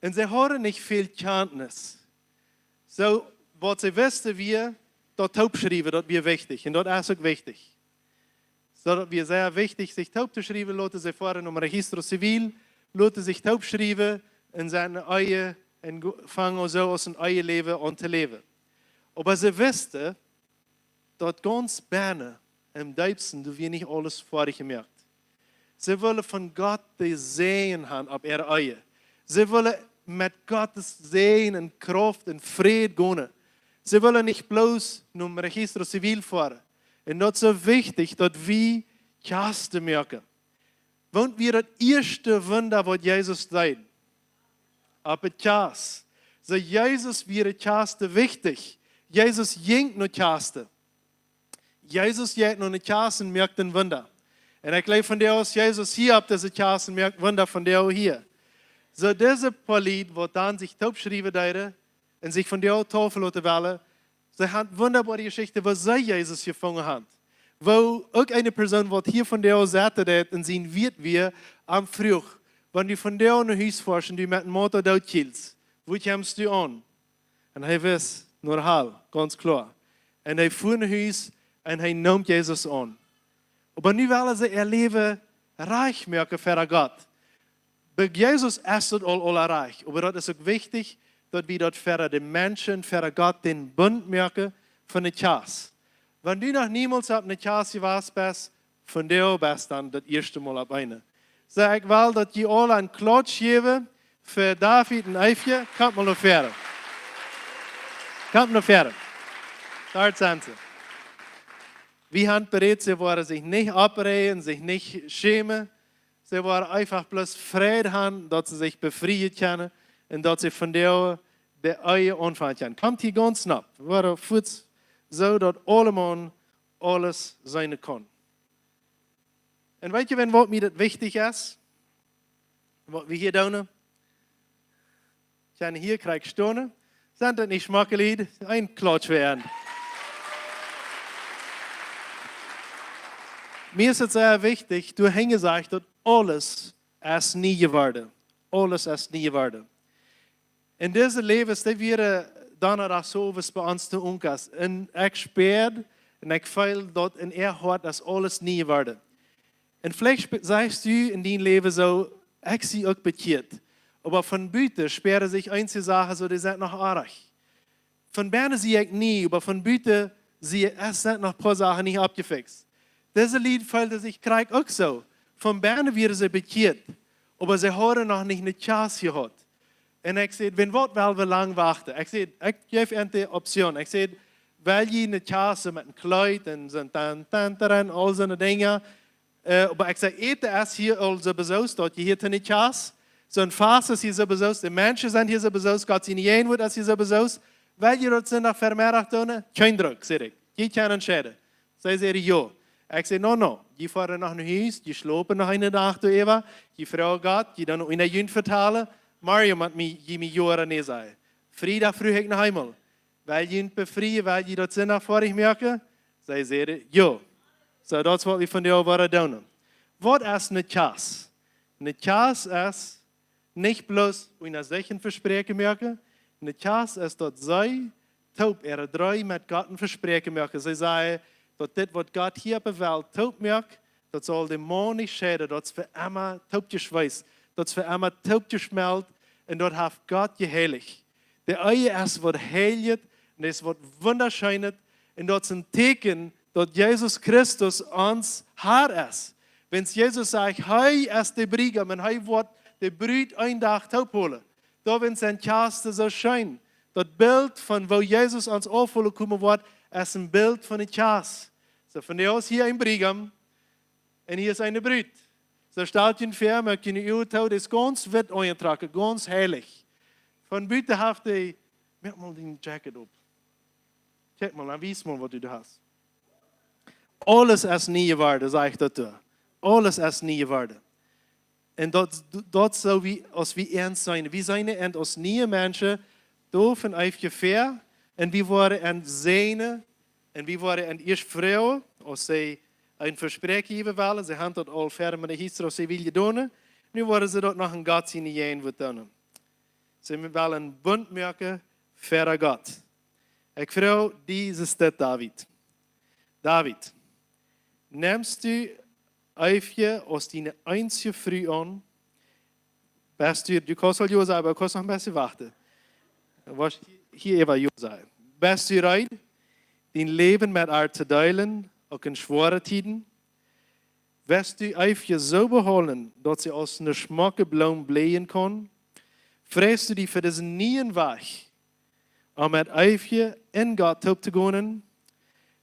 Un see hauden nich väl Kjantnis. Soo, waut see wisten, wia daut toopschriewen, daut wia wichtich. Un daut es uk wichtich. Soo daut wia sea wichtich, sikj tooptoschriewen, loten see foaren nom Registro Civil, loten sikj toopschriewen un sent eene Ehe un go-, fangen soo aus een Eheläwen aun to läwen. Oba see wisten, daut gaunz bennen em deepsten, doa wia nich aules foadich jemoakt. See wullen von Gott dän Säajen haben opp äare Ehe. See wullen met Gottes Säajen un Krauft un Fräd gonen. See wullen nich bloos nom Registro Civil foaren. Un daut es soo wichtich, daut wie Kjast moaken. Waut wia daut ieeschte Wunda, waut Jesus deed? Opp de Kjast. Soo, Jesus wia de Kjast wichtich. Jesus jinkj no Kjast. Jesus jinkj no ne Kjast un moakt een Wunda. Un ekj jleew vondoag, aus Jesus hia opp dise Kjast moakt Wunda vondoag hia. Soo, dise poa Lied, waut dan sikj toopschriewen deeden un sikj vondoag taufen loten wellen, see haben wundaboare Jeschichten, woo see Jesus jefungen haben. Woo uk eene Persoon, waut hia vondoag sett, daut en sien Wieet wia, am fruach: "Wan du vondoag no Hus foascht un du met een Auto doot kjrichst, wua kjemst du aun?" Un hee wist, no de Hal, gaunz kloa. Un hee fua no Hus un hee neem Jesus aun. Oba nu wellen see äa Läwen rajcht moaken ver Gott. Bie Jesus es daut aul, aul rajcht. Oba daut es uk wichtich, daut wie daut ver de Menschen, ver Gott dän Bunt moaken von de Kjast. Wan du noch niemols opp ne Kjast jewast best, vondoag best dan daut ieeschte Mol opp eene. Soo, ekj well, daut jie aule een Klautsch jäwen fa David un Eefje. Komt mol no väaren. Komt no väaren. Doa sent see. Wie haben berät, see woaren sikj nich oppräajen, sikj nich schämen. See woaren eefach bloos Freid haben, daut see sikj befrieen kjennen un daut see von doa de Ehe aunfangen kjennen. Kjemt hia gaunz knapp. Woaren fuaz soo daut aulemaun aules seenen kaun. Un weet jie, wan waut mie daut wichtich es, waut wie hia doonen, kjennen hia krakjt stonen, sent daut nich schmocke Lied? Een Klautsch fa an. Mie es daut sea wichtich, du hast jesajcht, daut aules es nie jeworden. Aules es nie jeworden. En dise Läwes, dee wieren donn noch soo waut bie ons to Unkas. Un ekj spieed un ekj feeld daut en äa Hoat es aules nie jeworden. Un veleicht sp-, sajchst du en dien Läwen soo: "Ekj sie uk bekjieet." Oba von buten spieren sikj eenje Sachen soo, dee sent noch oajch. Von bennen sie ekj nie, oba von buten sie, es sent noch poa Sachen nich oppjefikjst. Dise Lied feelden sikj krakjt uk soo. Von bennen wieren see bekjieet, oba see hauden noch nich ne Kjast jehaut. Un ekj säd: "Wan waut, well wie lang wachten?" Ekj säd, ekj jeef an de Option. Ekj säd: "Well jie ne Kjast met een Kjleet un soo een Tan, Tan, Taran, aul soone Dinja?" Äh, oba ekj säd: "Äten es hia aul soo besoost, daut jie hia to ne Kjast. Soon Fast es hia soo besoost, de Menschen sent hia soo besoost, Gott sien Jäajenwoat es hia soo besoost. Well jie daut Sindach Vemeddach doonen?" "Kjeen Druck," säd ekj. "Jie kjennen entscheiden." See säden: "Jo." Ekj säd: "No, no, jie foaren noch no Hus, jie schlopen noch eenen Dach doaräwa, jie froagen Gott, jie doonen no eenen Jünt vetalen, morjen mott mie, jie mie jo ooda nä sajen. Friedach fruach ekj noch eemol: Well jie junt befrieen, well jie daut Sindach foadich moaken?" See säden: "Jo." Soo, daut es waut wie vondoag woaren doonen. Waut es ne Kjast? Ne Kjast es nich bloos unja sikj een Vespräakjen moaken. Ne Kjast es daut see toop äare dree met Gott een Vespräakjen moaken. See sajen, daut dit, waut Gott hia opp de Welt toop moakt, daut saul de Maun nich scheiden, daut es fa emma toopjeschweest, daut es fa emma toopjeschmelt, un daut haft Gott jeheilicht. De Ehe es waut Heiljet un es waut Wundascheenet, un daut es een Tieekjen, daut Jesus Christus ons Herr es. Wan Jesus sajcht, hee es de Briegaum un hee woat de Brut eenen Dach toop holen, doawäajen sent Kjasten soo scheen. Daut Bilt von woo Jesus ons aufholen komen woat, es een Bilt von de Kjast. Soo, vondoag es hia een Briegaum un hia es eene Brut. Soo, stalt junt väa, moakt june Uagen too, dee es gaunz witt aunjetrocken, gaunz heilich. Von buten haft hee, moak mol dien Jacket op. Kjikj mol, dan wies mol, waut du hast. Aules es nie jeworden, saj ekj daut doa. Aules es nie jeworden. Un daut, daut soo aus wie, aus wie ons seenen. Wie seenen ons aus niee Menschen, doa von eewje väa, un wie woaren ons seenen, un wie woaren ons ieescht froagen, aus see een Vespräakjen jäwen wellen. See haben daut aul ver met de Hiester, aus see wullen doonen. Nu woaren see daut noch en Gott siene Jäajenwoat doonen. See wellen een Bunt moaken ver Gott. Ekj froag die, es dit David? David, nemst du Eefje aus diene eensje Fru aun? Best du, du kaust aul jo sajen, oba du kaust noch een bät wachten. Waut hia äwa jo sajen. Best du reed, dien Läwen met äa to deelen, uk en schwoare Tieden? Woascht du Eefje soo behoolen, daut see aus eene schmocke Bloom bleien kaun? Freist du die fa disen nieen Wajch, om met Eefje en Gott toop to gonen?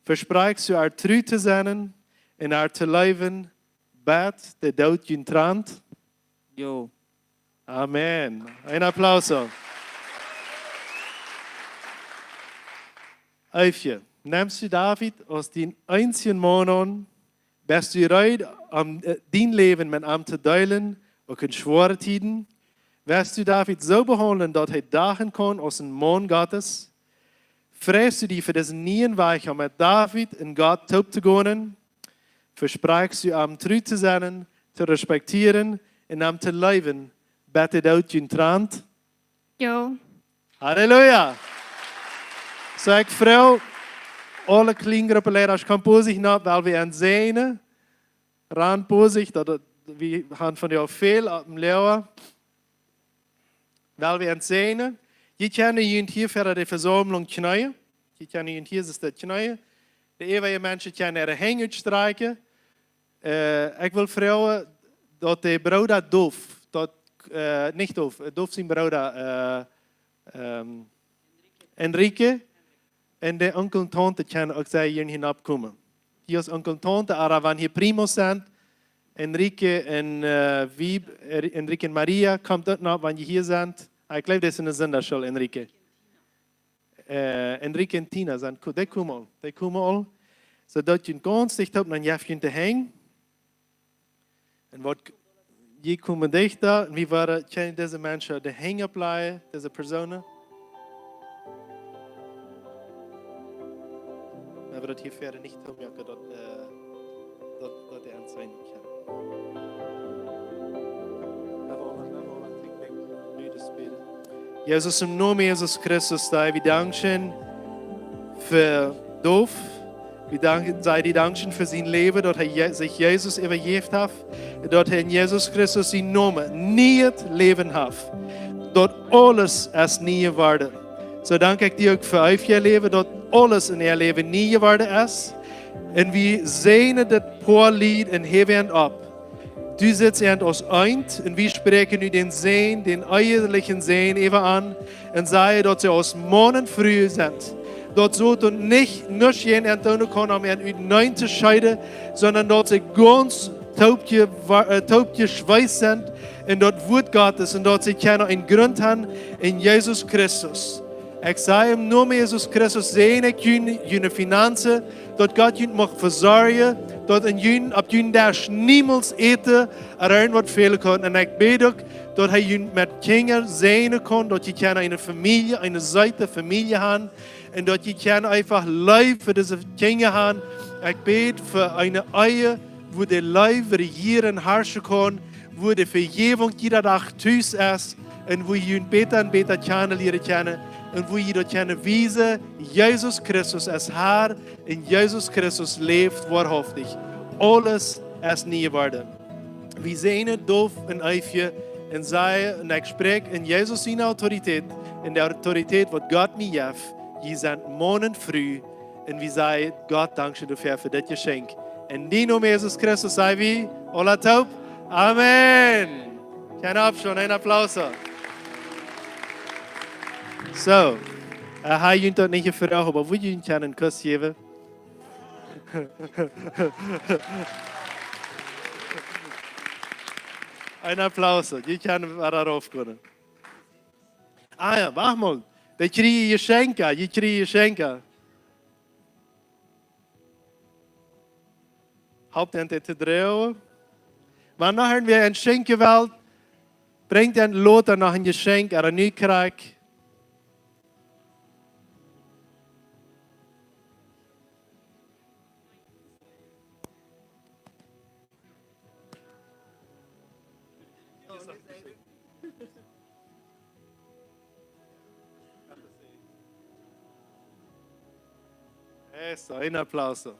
Vesprakjst du äa tru to sennen un äa to leewen, bat de Doot junt trant? Jo. Amen. Een Applaus. Eefje, nemst du David aus dien eensjen Maun aun? Best du reed, om, äh, dien Läwen met am to deelen, uk en schwoare Tieden? Woascht du David soo behoolen, daut hee dachen kaun aus een Maun Gottes? Freist du die fa disen nieen Wajch, om met David en Gott toop to gonen? Vesprakjst du am tru to sennen, to respektieren un am to leewen, bat de Doot junt trant? Jo. Halleluja! Soo, ekj froag aule Kjliengruppeleidasch, komt bosich no, well wie ons seenen. Rant bosich, daut, daut, wie haben vondoag väl opp däm Loa. Well wie ons seenen. Jie kjennen junt hia ver de Vesaumlunk kjneeen. Jie kjennen junt hia soo kjneeen. De äwaje Menschen kjennen äare Henj utstrakjen. Äh, ekj well froagen, daut de Brooda Dolf, daut, äh, nich Dolf, äh, Dolf sien Brooda, äh, ähm, Enrique, un de Onkel un Taunte kjennen uk hia hinopkomen. Hia es Onkel un Taunte, ooda wan hia Primos sent, Enrique un, äh, Wieb, äh, Enrique un Maria, komt uk noch, wan jie hia sent. Ah, ekj jleew, dee es enne Sindachschool, Enrique. Äh, Enrique un Tina sent, ko-, dee komen aul, dee komen aul. Soo daut jie gaunz dicht opp aun jeft jie de Henj. Un waut, jie komen dichta, un wie woaren kjennen dise Menschen de Henj oppläajen, dise Persoonen. Oba daut hia wieda nich tomoaken, daut, äh, daut, daut dee aun sennen kjennen. Jesus, em Nomen Jesus Christus, Herr, wie danken fa Dov. Wie danken, saj die dankscheen fa sien Läwen, daut hee Je-, sikj Jesus äwajäft haft, daut hee en Jesus Christus sienen Nomen nieet Läwen haft, daut aules es nie jeworden. Soo dank ekj die uk fa äa Läwen, daut aules en äa Läwen nie jeworden es. Un wie säajnen dit Poa Lied en Heaven opp. Du sitst an aus eent, un wie spräakjen nu dän Sän, dän eewijen Sän äwa an, un sajen, daut see aus Maun un Fru sent. Daut see daut nich, nuscht jäajen an doonen kaun, om an utenaunda to scheiden, sonda daut see gaunz toopje-, äh, toopjeschweißt sent en daut Wuat Gottes, un daut see kjennen eenen Grunt haben en Jesus Christus. Ekj saj em Nomen Jesus Christus, säajen ekj june, june Finanzen, daut Gott junt mucht vesorjen, daut en jun, opp jun Desch niemols Äten ooda irjent waut fälen kaun. Un ekj bäd uk, daut hee junt met Kjinja säajnen kaun, daut jie kjennen eene Famielje, eene seete Famielje haben, un daut jie kjennen eefach Leew fa dise Kjinja haben. Ekj bäd fa eene Ehe, wua de Leew rejieren, harschen kaun, wua de Vejäwunk jieda Dach tus es, un wua jie junt bäta un bäta kjanen lieren kjennen, un wua jie daut kjennen wiesen, Jesus Christus es Herr, un Jesus Christus läft woahaftich. Aules es nie jeworden. Wie säajnen Dov un Eefje un sajen, un ekj spräakj en Jesus siene Autoritäet, en de Autoritäet waut Gott mie jeft, jie sent Maun un Fru, un wie sajen Gott dankscheen doafäa, fa dit Jeschenkj. En dän Nomen Jesus Christus saj wie aula toop: Amen. Kjennen oppstonen, een Applaus. Soo, äh, hab junt daut nich jefroacht, oba wudd jie junt kjennen eenen Kuss jäwen? Een Applaus, jie kjennen wada rauf komen. Ah jo, wacht mol. Dee kjrieen Jeschenkja, dee kjrieen Jeschenkja. Halpt an dit to droagen. Wan noch wäa een Jeschenkj well, brinjt an lota noch een Jeschenkj ooda nu krakjt. Eso, un aplauso.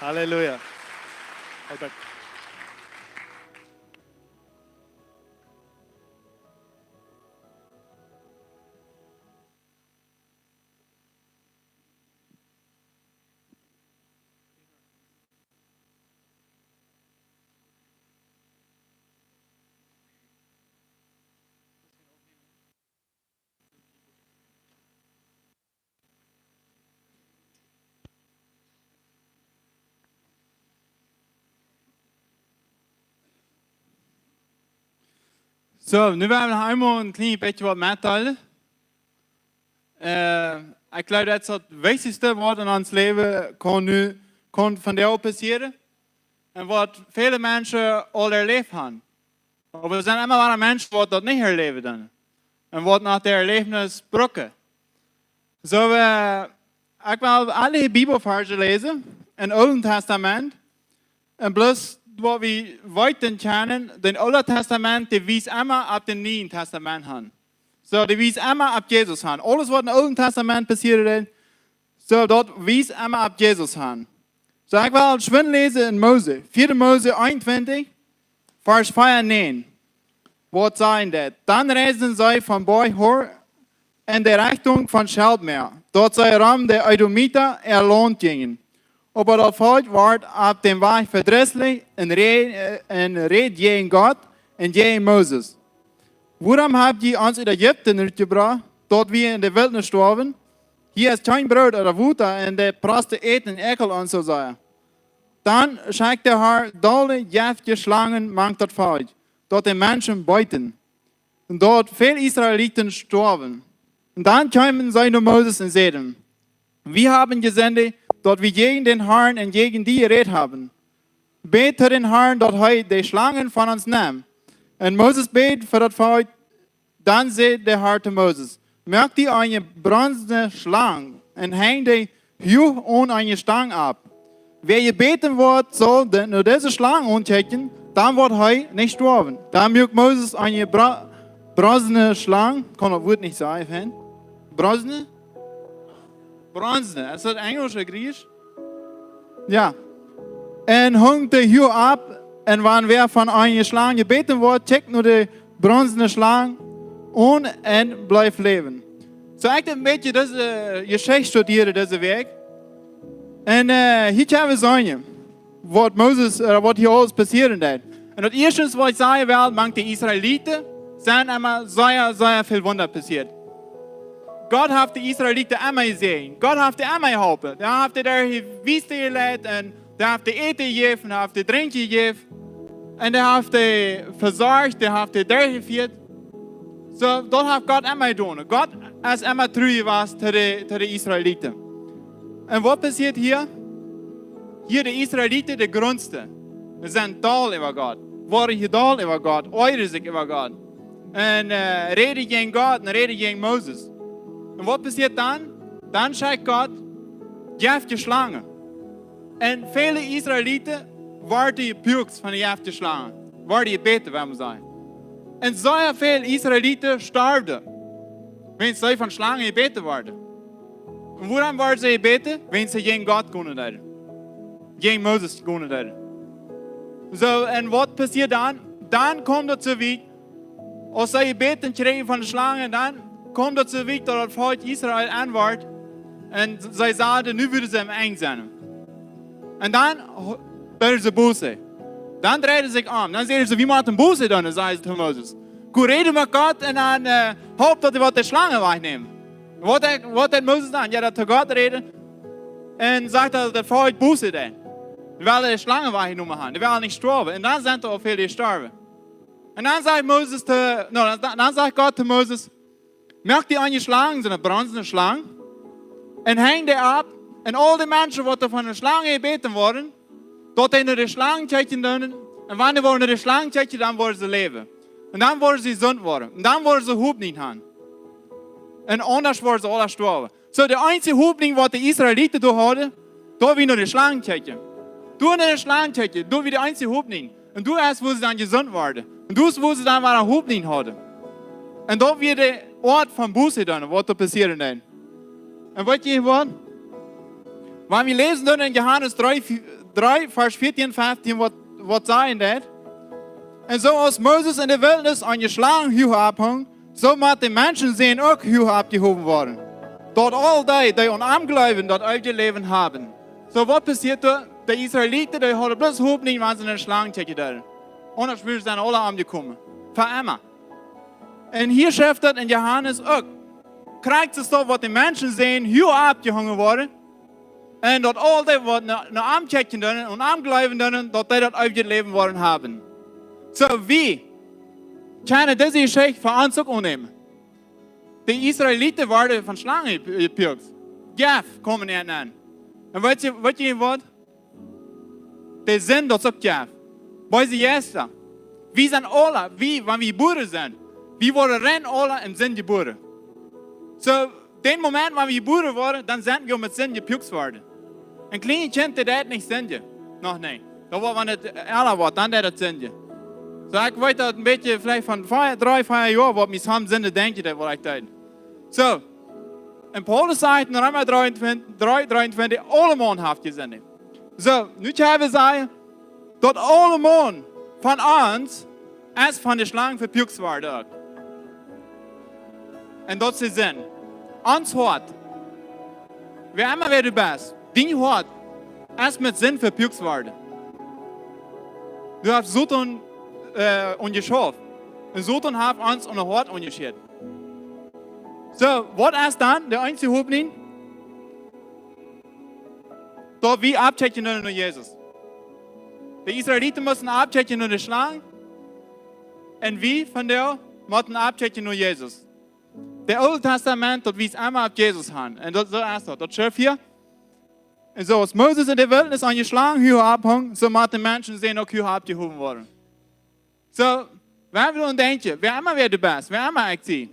Aleluya. Soo, nu woa wie noch eemol een kjlien bät waut metdeelen. Äh, ekj jleew, daut es daut Wichtichste waut en ons Läwen kaun nu, kaun vondoag passieren. Un waut väle Menschen aul erläft haben. Oba doa sent emma wada Menschen waut daut nich erläwen doonen. Un waut noch daut Erläwnis brucken. Soo, äh, ekj well aule Bibelvarsch läsen em Oolen Tastament. Un bloos waut wie weeten kjennen, daut Oole Tastament, dee wiest emma opp daut Niee Tastament han. Soo, dee wiest emma opp Jesus han. Aules waut em Oolen Tastament passieren deed, soo, daut wiest emma opp Jesus han. Soo, ekj well schwind läsen en Mose. Vieede Mose eenuntwintich, Varsch vea un näajen. Waut sajcht daut? Dan reisden see von Berg Hor en de Rechtunk von Scheltmeer, daut see rom de Edomiten äa Launt jinjen. Oba daut Volkj wort opp däm Wajch vedrisslich un re-, äh, un räd jäajen Gott un jäajen Moses. Wuarom hab jie ons ut Ägipten rutjebrocht, daut wie en de Wiltnis storwen? Hia es kjeen Broot ooda Wota, un de Proste äten Äkel un soo sea. Dan schekjt de Har dolle jeftje Schlangen mank daut Volkj, daut de Menschen beeten, un daut väl Israeliten stoawen. Un dan kjeemen see no Moses un säden: Wie haben jesendicht, daut wie jäajen dän Harn un jäajen die jerät haben. Bät to dän Harn, daut hee de Schlangen von ons nemt. Un Moses bäd fa daut Volkj. Dan säd de Har to Moses: Moak die eene bronzne Schlang un henj dee huach aun eene Stang opp. Wäa jebäten woat, saul de, no dise Schlang aunkjikjen, dan woat hee nich stoawen. Dan muak Moses eene bra-, bronzne Schlang, kaun daut Wuat nich sajen, Fan? Bronzne? Bronzne, es daut Enjelsch ooda Jriechsch? Jo. Un hunk dee huach opp, un wan wäa von eene Schlang jebäten woat, kjikjt no de bronzne Schlang aun un bleef läwen. Soo, ekj denkj een bät dise, äh, Jeschicht studieren dise Wäakj. Un, äh, hia kjenn wie seenen, waut Moses, äh, waut hia aules passieren deed. Un daut ieeschte, waut ekj sajen well, mank de Israeliten sent emma sea, sea väl Wunda passieet. Gott haft de Israeliten emma jesäajent. Gott haft dee emma jeholpen. Hee haft dee derch de Wüste jeleit un hee haft dee Äten jejäft un hee haft dee Drinkjen jejäft. Un hee haft dee vesorcht, hee haft dee derchjefieet. Soo, daut haft Gott emma jedonen. Gott es emma tru jewast to de, to de Israeliten. Un waut passieet hia? Hia de Israeliten, de Jrunste, dee sent doll äwa Gott. Woaren hia doll äwa Gott, oajren sikj äwa Gott. Un, äh, räden jäajen Gott un räden jäajen Moses. Un waut passieet dan? Dan schekjt Gott jeftje Schlangen. Un väle Israeliten worden jepukjst von de jeftje Schlangen. Worden jebäten, well wie sajen. Un sea väl Israeliten storwen, wan see von Schlangen jebäten worden. Un wuarom worden see jebäten? Wan see jäajen Gott gonen deeden. Jäajen Moses gonen deeden. Soo, un waut passieet dan? Dan kjeem daut soo wiet, aus see jebäten kjrieejen von de Schlangen, dan kjeem daut soo wiet, daut daut Volkj Israel aunwort. Un see säden, nu wudden see aum Enj sennen. Un dan ho-, deeden see Buße. Dan dreiden see sikj om. Dan säden see: Wie motten Buße doonen, säden see to Moses. Go räd met Gott un dan, äh, hop, daut hee woat de Schlangen wajchnämen. Waut deed, waut deed Moses dan? Jo, daut to Gott räden. Un sajcht, daut daut Volkj Buße deed. Dee wellen de Schlangen wajchjenomen haben. Dee wellen nich stoawen. Un dan sent doa uk väl jestorwen. Un dan sajcht Moses to, no, dan, dan sajcht Gott to Moses: Moak die eene Schlang, soone bronzne Schlang, un henj dee opp, un aul de Menschen, waut doa von de Schlangen jebäten worden, daut dee no de Schlang kjikjen doonen, un wan dee woaren no de Schlang kjikjen, dan woaren see läwen. Un dan woaren see jesunt woaren. Un dan woaren see Hopninj haben. Un aundasch woaren see aula stoawen. Soo, de eensje Hopninj, waut de Israeliten doa hauden, daut wia no de Schlang kjikjen. Doa no de Schlang kjikjen, daut wia de eensje Hopninj. Un doa es, wua see dan jesunt worden. Un doa es, wua see dan wada Hopninj haben. Un daut wia de Oat von Buße dan, waut doa passieren deed. Un weet jie waut? Wan wie läsen dan en Johanes dree, dree, Varsch vieetieen, feftieen, waut, waut sajcht daut? Un soo aus Moses en de Wiltnis aun de Schlang huach opphunk, soo mott de Menschensän uk huach oppjehowen woaren, daut aul dee, dee aun am jleewen, daut eewje Läwen haben. Soo, waut passieet doa? De Israeliten, dee hauden bloos Hopninj, wan see no de Schlang kjikjen deeden. Aundasch wieren see aula omjekomen. Fa emma. Un hia schrift daut en Johanes uk. Krakjt soo, waut de Menschensän huach oppjehongen woat, un daut aul dee, waut no, no am kjikjen doonen un am jleewen doonen, daut dee daut eewje Läwen woaren haben. Soo, wie kjennen dise Jeschicht fa ons uk aunnämen. De Israeliten worden von Schlangen jepukjst. Jeft, kjeemen an. Un weet jie, weet jie waut? De Sind, daut es uk Jeft. Beese Jeista. Wie sent aula, wie, wan wie jebuaren sent, wie woaren rein aula en Sind jebuaren. Soo, dän Moment, wan wie jebuaren woaren, dan sent wie met Sind jepukjst worden. Een kjlienet Kjint, daut deit nich sindjen. Noch nich. Daut woat, wan et ella woat, dan deit et sindjen. Soo, ekj weet daut een bät veleicht von vea, dree, vea Joa, waut mie soms sindjen, denkj ekj, daut woat ekj deeden. Soo, un Paulus sajcht en Reema dree, dree, dreeuntwintich, aulemaun haft jesindicht. Soo, nu kjenn wie sajen, daut aulemaun von ons es von de Schlang vepukjst worden uk. Un daut es de Sind. Ons Hoat. Wäa emma wäa du best, dien Hoat es met Sind vepukjst worden. Du hast Soton, äh, aunjeschauft. Un Soton haft ons aun daut Hoat aunjeschauft. Soo, waut es dan de eensje Hopninj? daut wie aufkjikjen no Jesus. De Israeliten musten aufkjikjen no de Schlang. Un wie vondoag motten aufkjikjen no Jesus. De Oole Tastament, daut wiest emma opp Jesus han. Un daut, soo es daut. Daut schrift hia. Un soo aus Moses enne Wiltnis aun de Schlang huach aufhunk, soo motten de Menschen sennen uk huach oppjehowen woaren. Soo, wan wie dan denkjen, wäa emma wäa du best, wäa emma ekj sie,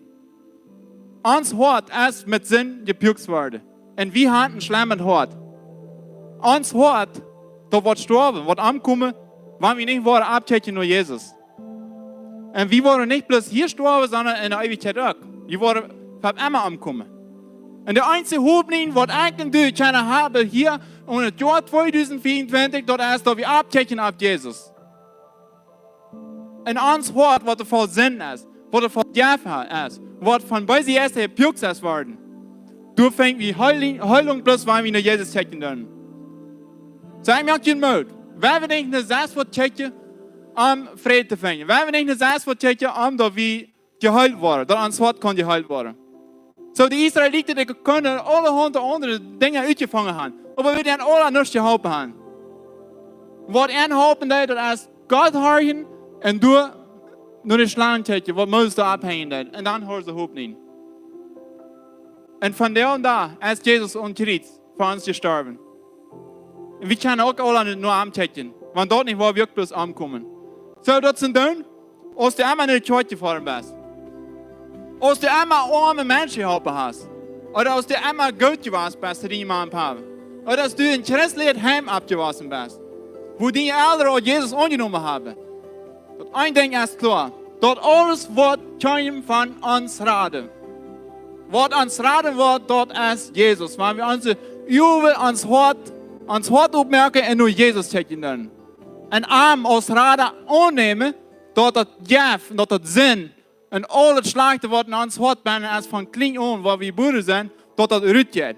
ons Hoat es met Sind jepukjst worden. Un wie haben een schlemmet Hoat. Ons Hoat, daut woat stoawen, woat omkomen, wan wie nich woaren aufkjikjen no Jesus. Un wie woaren nich bloos hia stoawen, sonda enne Eewichkjeit uk. Wie woaren fa emma omkomen. Un de eensje Hopninj, waut ekj un du kjennen haben hia en daut Joa tweedusent vea un twintich, daut es, daut wie aufkjikjen opp Jesus. Un ons Hoat, waut voll Sind es, waut voll Jeft es, waut von beese Jeista jepukjst es worden. Doa finj wie Heilunk, Heilunk bloos, wan wie no Jesus kjikjen doonen. Soo, ekj moak junt Moot. Wie haben nich no sest waut kjikjen, om Fräd to finjen. Wie haben nich no sest waut kjikjen, om daut wie jeheelt woaren, daut ons Hoat kaun jeheelt woaren. Soo, de Israeliten, dee kunnen aulahaunt aundre Dinja utjefungen haben. Oba wie doonen aula nuscht jeholpen haben. Waut an halpen deed, daut es Gott horchen un doa no de Schlang kjikjen, waut Moses doa aufhenjen deed. Un dan hauden see Hopninj. Un von doa aun es Jesus aum Kjriez fa ons jestorwen. Un wie kjennen uk aula no am kjikjen, wan daut nich woat, wie uk bloos omkomen. Soo, daut sent dan, aus du emma no de Kjoakj jefoaren best. Aus du emma oame Menschen jeholpen hast. Ooda aus du emma goot jewast best to diene Mama un Papa. Ooda aus du en christlichet Heim oppjewossen best. Wua diene Elren aul Jesus aunjenomen haben. Daut een Dinkj es kloa. Daut aules woat kjeem von ons Rada. Waut ons raden woat, daut es Jesus. Wan wie onse Uagen, ons Hoat, ons Hoat opmoaken un no Jesus kjikjen doonen. Un am aus Rada aunnämen, daut daut Jeft, daut daut Sind un aul daut Schlajchte, waut en ons Hoat bennen es von kjlien aun, wua wie jebuaren sent, daut daut rutjeit.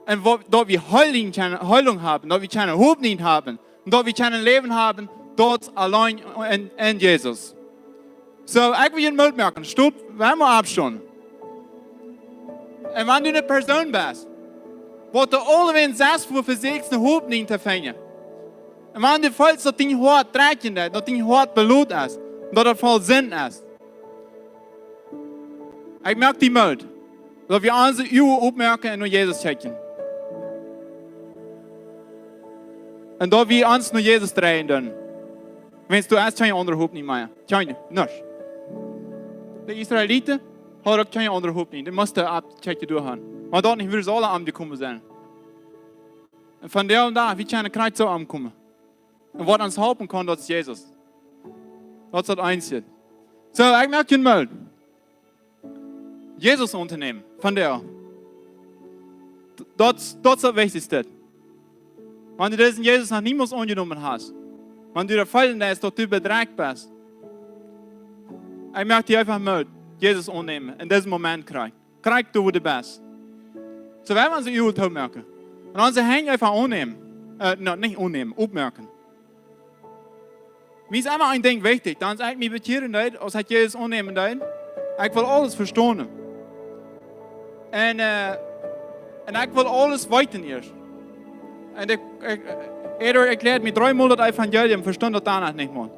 Un wua, daut wie Heilunk kjennen, Heilunk haben, daut wie kjennen Hopninj haben, un daut wie kjennen Läwen haben, daut auleen en, en Jesus. Soo, ekj well junt Moot moaken. Stopp, wan wie oppstonen. Un wan du eene Persoon best, waut du aulawäajen sest, wua vesieekjst, ne Hopninj to finjen. Un wan du feelst, daut dien Hoat drekjen deit, daut dien Hoat belodt es, daut et voll Sind es. Ekj moak die Moot, daut wie onse Uagen opmoaken un no Jesus kjikjen. Un daut wie ons no Jesus dreien doonen. Wan du hast, kjeene aundre Hopninj mea. Kjeene, nuscht. De Israeliten hauden uk kjeene aundre Hopninj. Dee musten opp kjikjen derch gonen. Wan daut nich wia, sellen see aum jekomen sennen. Un von doa aun, wie kjennen krakjt soo aunkomen. Un waut ons halpen kaun, daut es Jesus. Daut es daut eensje. Soo, ekj moak junt Moot. Jesus auntonämen, von doa. Daut, daut es daut Wichtichste. Wan du disen Jesus noch niemols aunjenomen hast, wan du daut feelen deist, daut du bedrekjt best, ekj moak die eefach Moot, Jesus aunnämen, en disen Moment krakjt. Krakjt doa, wua du best. Soo, wie haben onse Uagen toomoaken. Un onse Henj eefach aunnämen. Äh, no, nich aunnämen, opmoaken. Mie es emma een Dinkj wichtich, dan es ekj mie bekjieren deed, aus ekj Jesus aunnämen deed. Ekj well aules vestonen. Un, äh, un ekj well aules weeten ieescht. Un ekj, ekj, ekj, ekj lieed mie dreemol daut Evangelium, vestunt daut doano nich mea.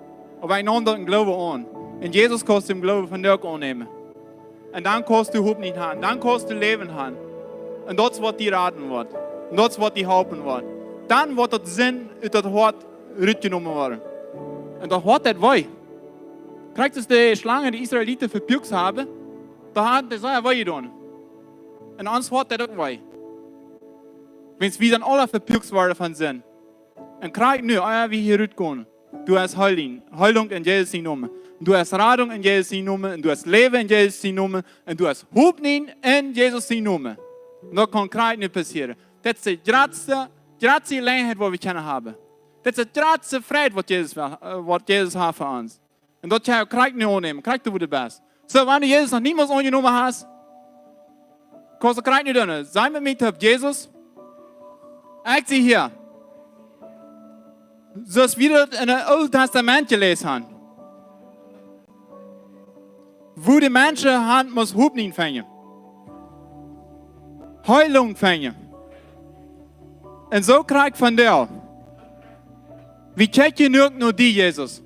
Oba ekj neem daut em Gloowen aun. Un Jesus kaust du em Gloowen vondoag uk aunnämen. Un dan kaust du Hopninj haben. Dan kaust du Läwen haben. Un daut es, waut die raden woat. Un daut es, waut die halpen woat. Dan woat daut Sind ut daut Hoat rutjenomen woaren. Un daut Hoat deit wee. Krakjt aus de Schlangen de Israeliten vepukjst haben, daut haud an sea wee jedonen. Un ons Hoat deit uk wee. Wan wie dan aula vepukjst woaren von Sind. Un krakjt nu, ea wie hia rutkomen, du hast Heilunk, Heilunk en Jesus sienen Nomen. Du hast Radunk en Jesus sienen Nomen. Un du hast Läwen en Jesus sienen Nomen. Un du hast Hopninj en Jesus sienen Nomen. Un daut kaun krakjt nu passieren. Daut es de jratste, jratste Jeläajenheit, waut wie kjennen haben. Daut es de jratste Fräd, waut Jesus well, äh, waut Jesus haft fa ons. Un daut kaust du krakjt nu aunnämen, krakjt doa, wua du best. Soo, wan du Jesus noch niemols aunjenomen hast, kaust du krakjt nu doonen. Saj met mie toop: Jesus, ekj sie hia. Soo aus wie daut en daut Oole Tastament jeläst haben. Wua de Menschen haben musst Hopninj finjen. Heilunk finjen. Un soo kjrie ekj von die. Wie kjikjen nu uk no die, Jesus.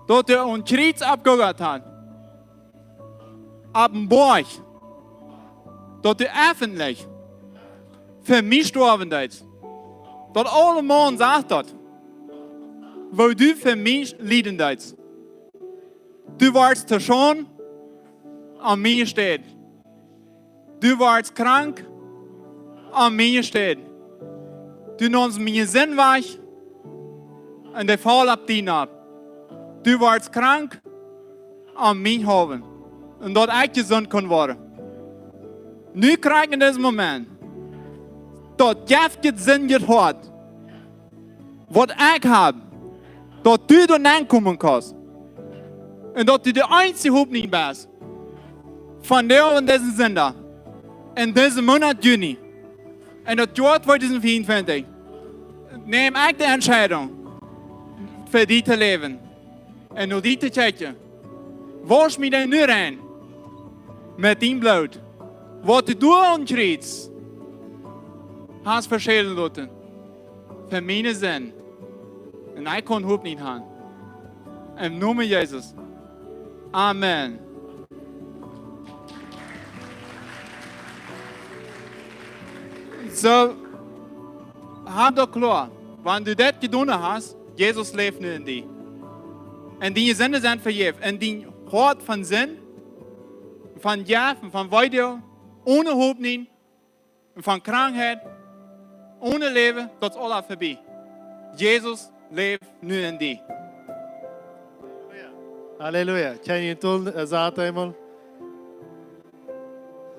Daut du aum Kjriez oppjehowen hast. Opp een Boajch. Daut du effentlich fa mie stoawen deist. Daut aule Maun sach daut. Woo du fa mie lieden deist. Du wordst to Schaund aun miene Städ. Du wordst krank aun miene Städ. Du neemst miene Sind wajch un dee faulen opp die auf. Du wordst krank aun miene Haunt. Un daut ekj jesunt kunn woaren. Nu kjrie ekj en disen Moment daut jeftje sindje Hoat, waut ekj hab, daut du doa nenkomen kaust. Un daut du de eensje Hopninj best. Vondoag un disen Sindach. En disen Moonat Juni. En daut Joa tweedusent veeauntwintich. Neem ekj de Entscheidunk, fa die to läwen. Un no die to kjikjen. Wausch mie dan nu rein. Met dien Bloot. Waut du doa aum Kjriez hast veschellen loten. Fa miene Sind. Un ekj kaun Hopninj haben. Em Nomen Jesus. Amen. Soo, hab daut kloa. Wan du daut jedonen hast, Jesus läft nu en die. Un diene Sinden sent vejäft. Un dien Hoat von Sind, von Jeft, von Weedoag, onen Hopninj, von Krankheit, onen Läwen, daut es aula vebie. Jesus läft nu en die. Halleluja. Kjenn jie daut, äh, sajen emol?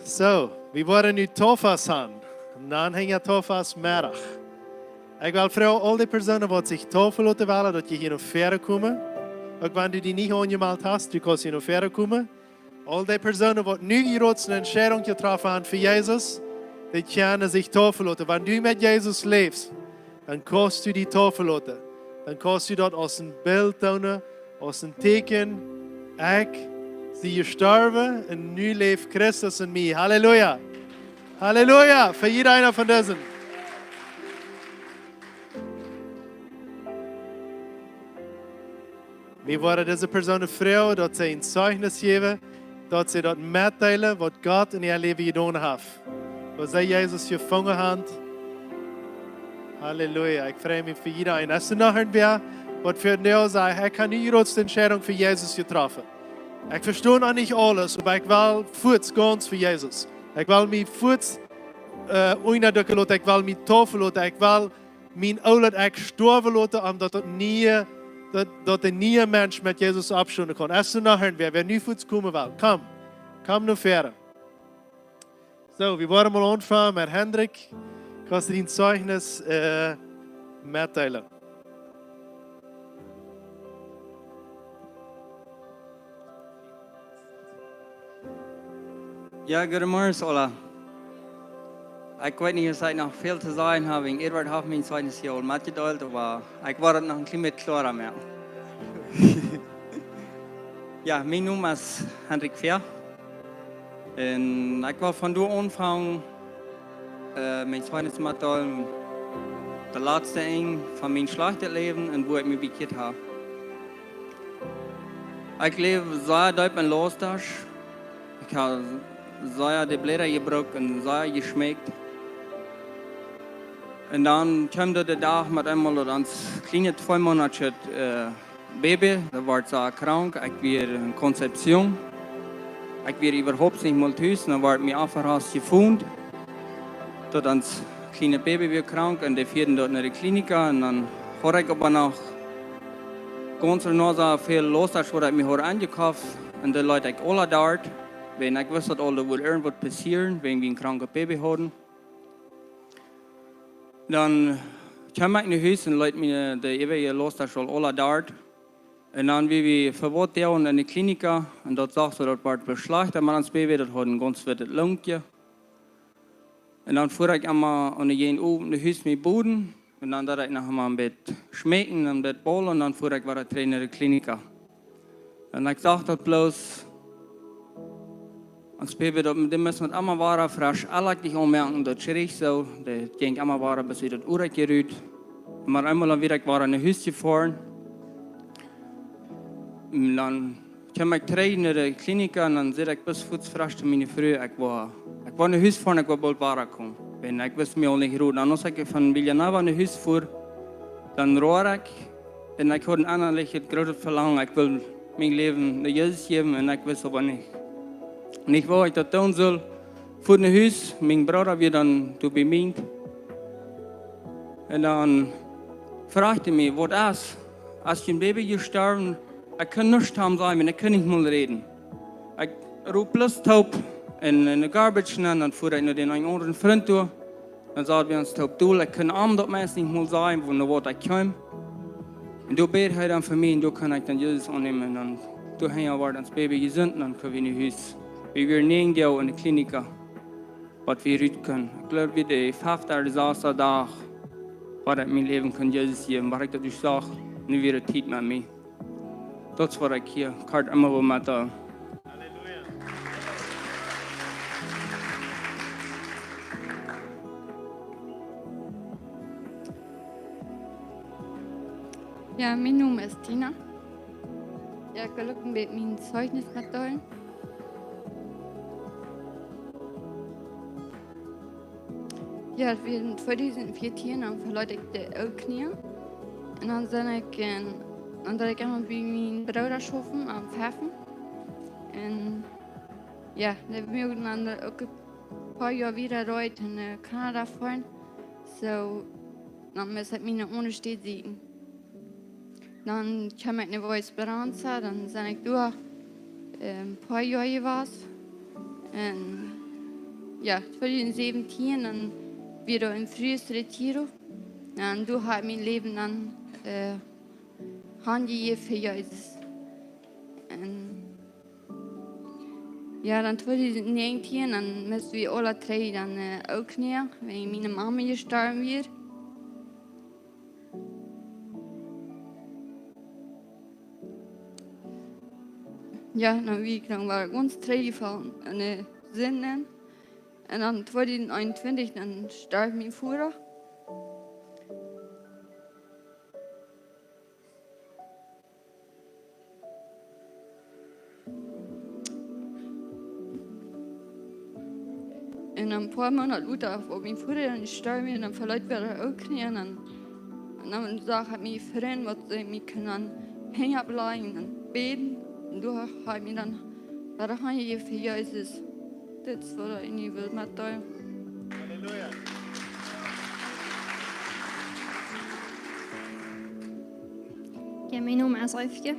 Soo, wie woaren nu Tofas haben. Un dan henj Tofas Meddach. Ekj well froagen aul dee Persoonen waut sikj taufen loten wellen, daut jie hia no väaren komen. Uk wan du die nich aunjemalt hast, du kaust hia no väaren komen. Aul dee Persoonen waut nu hia rutsen Entscheidunk jetroffen haben fa Jesus, dee kjennen sikj taufen loten. Wan du met Jesus läfst, dan kaust du die taufen loten. Dan kaust du daut aus een Bilt doonen, aus een Tieekjen. Ekj sie jestorwen un nu läft Christus en mie. Halleluja. Halleluja. Fa jieda eena von dise. Wie woaren dise Persoonen froagen, daut see een Zeichnis jäwen, daut see daut metdeelen, waut Gott en äa Läwen jedonen haft. Woo see Jesus jefungen haben. Halleluja, ekj frei mie fa jieda eenen. Es doa noch irjentwäa, waut vondoag sajcht, ekj hab nu de jratste Entscheidunk fa Jesus jetroffen. Ekj vesto noch nich aules, oba ekj well fuaz gaunz fa Jesus. Ekj well mie fuaz, äh, unjadekjen loten, ekj well mie taufen loten, ekj well mien oolet Ekj stoawen loten, om daut daut niee, daut, daut de niee Mensch met Jesus oppstonen kaun. Es doa noch irjentwäa, wäa nu fuaz komen well, komm. Komm no väaren. Soo, wie woaren mol aunfangen met Hendrik. Kaust du dien Zeichnis, äh, metdeelen? Jo, goodemorjes, aula. Ekj weet nich aus ekj noch väl to sajen hab, wäajen Edward haft mien Zeichnis hia aul metjedeelt, oba ekj woa daut noch een kjlien bät kloara moaken. Jo, mien Nomen es Hendrik Fehr. Un ekj well vondoag aunfangen, äh, mien Zeichnis mettodeelen, daut latste Enj von mien schlajchtet Läwen un woo ekj mie bekjieet hab. Ekj läw sea deep en Lostasch. Ekj hab sea de Bläda jebrukt un sea jeschmakjt. Un dan kjeem doa de Dach met eemol daut ons kjlienet twee Moonat, äh, Baby, daut wort sea krank. Ekj wia en Konzeption. Ekj wia äwahaupt nich mol tus, un dan wort mie aunverast jefunt, daut ons kjlienet Baby wia krank, un dee fieeden daut no de Klinik, un dan haud ekj oba noch gaunz sea väl Lostasch, waut ekj mie haud enjekoft, un dee leet ekj aula doa, wäajen ekj wist, daut aul doa wudd irjentwaut passieren, wäajen wie een krankjet Baby hauden. Dan kjeem ekj no Hus un leet mie de äwaje Lostasch aul aula doa. Un dan wia wie fa waut Doag en de Klinik, un daut sach soo, daut wort bloos schlajchta met ons Baby, daut haud een gaunz wittet Lungkje. Un dan fua ekj emma aun de jäajen Owent no Hus mie boden, un dan deed ekj noch emma een bät schmakjen, een bät baulen, un dan fua ekj wada trigj no de Klinik. Un ekj sach daut bloos, Ons Baby, daut, dee must met emma wada fresch aunmoaken, daut schrieech soo, dee jinkj emma wada bat daut Uarikj rut. Oba eemol dan wia ekj wada no Hus jefoaren. Un dan kjeem ekj trigj no de Klinik un dan säd ekj bat fuaz fresch to miene Fru, ekj woa, ekj woa no Hus foaren, ekj woa boolt wada komen. Wiels ekj wist mie aul nich rut. Dan aus ekj von Vilanova no Hus fua, dan road ekj. Un ekj haud een ennalichet grootet Velangen, ekj wull mien Läwen no Jesus jäwen un ekj wist oba nich, nich woo ekj daut doonen sull. Fua no Hus, mien Brooda wia dan doa bie mie. Un dan fruach hee mie: "Waut es? Es dien Baby jestorwen?" Ekj kunn nuscht to am sajen, wiels ekj kunn nich mol räden. Ekj roopt bloos toop en, en de garbage nenn, dan fua ekj no dän eenen aundren Frint doa. Dan saut wie ons toop dol, ekj kunn am daut meist nich mol sajen, wua, no waut ekj kjeem. Un doa bäd hee dan fa mie un doa kunn ekj dan Jesus aunnämen. Un dan, doa hinja wort ons Baby jesunt un dan kunnen wie no Hus. Wie wieren näajen Doag en de Klinik, waut wie rut kunnen. Ekj jleew, wia de fefte ooda sasde Dach, waut ekj mien Läwen kunn Jesus jäwen, waut ekj daut uk sach, nu wia de Tiet met mie. Daut es waut ekj hia kort emol wull met, eh, Jo, mien Nomen es Tina. Jo, ekj well uk een bät mien Zeichnis metdeelen. Jo, daut wia en tweedusent vieetieen, dan veleet ekj de Ooltkolonie. Un dan sie ekj, eh, dan deed ekj emma bie mien Brooda schaufen, aum Fäafen. Un jo, dee wia dan uk een poa Joa wieda rut en, eh, Kanada foaren. Soo, dan must ekj mie eene aundre Städ sieekjen. Dan kjeem ekj no Esperanza, dan sie ekj doa, eh, een poa Joa jewast. Un jo, tweedusent säwentieen, dan wia doa een Frues Retiro. Un doa haud ekj mien Läwen dan, eh, hanjejäft fa Jesus. Un jo, dan tweedusent näajentieen, dan musten wie aula trigj dan, eh, Ooltkolonie, wiels miene Mame jestorwen wia. Jo, dan wia ekj dan wada gaunz trigjjefollen en, eh, Sind. Un dan tweedusent eenuntwintich, dan storf mien Voda. Un een poa Moonat lota, aus mien Voda dan storf, dan veleet wie de Ooltkolonie un dan, un dan sach ekj miene Frind, waut see mie kunnen dan Henj oppläajen un bäden. Un doa haud ekj mie dan wada hanjejäft fa Jesus. Dit es waut ekj nu well metdeelen. Halleluja. Jo, mien Nomen es Eefkje.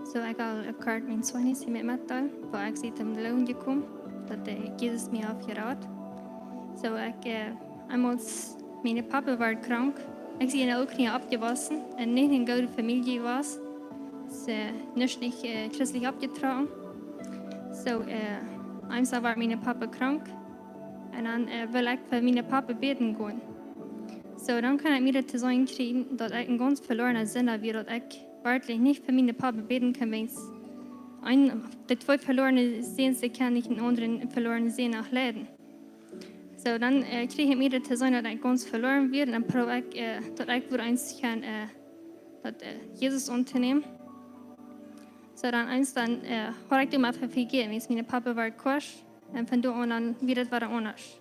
Soo, ekj well uk kort mien Zeichnis hia met metdeelen, woo ekj sie toom Gloowen jekomen, daut, eh, Jesus mie haft jerat. Soo, ekj, eh, eemol, mien Papa wort krank. Ekj sie en de Ooltkolonie oppjewossen un nich en eene goode Famielje jewast. See, nich, nich, eh, christlich oppjetrocken. Soo, eh, eemol wort mien Papa krank. Un dan, eh, wull ekj fa mien Papa bäden gonen. Soo, dan kunn ekj mie daut to seenen kjrieen, daut ekj een gaunz veloarna Sinda wia, daut ekj werkjlich nich fa mien Papa bäden kunn, wiels een, de twee veloarne Säns, dee kjennen nich een aundren veloarnen Sän noch leiden. Soo, dan, eh, kjrieech ekj mie daut to seenen, daut ekj gaunz veloaren wia, un dan proowd ekj, eh, daut ekj wudd eemol kjennen, eh, daut, eh, Jesus auntonämen. Soo, dan eemol dan, eh, haud ekj doa mau fa vejäten, wiels mien Papa wort krank. Un von doa aun dan wia daut wada aundasch.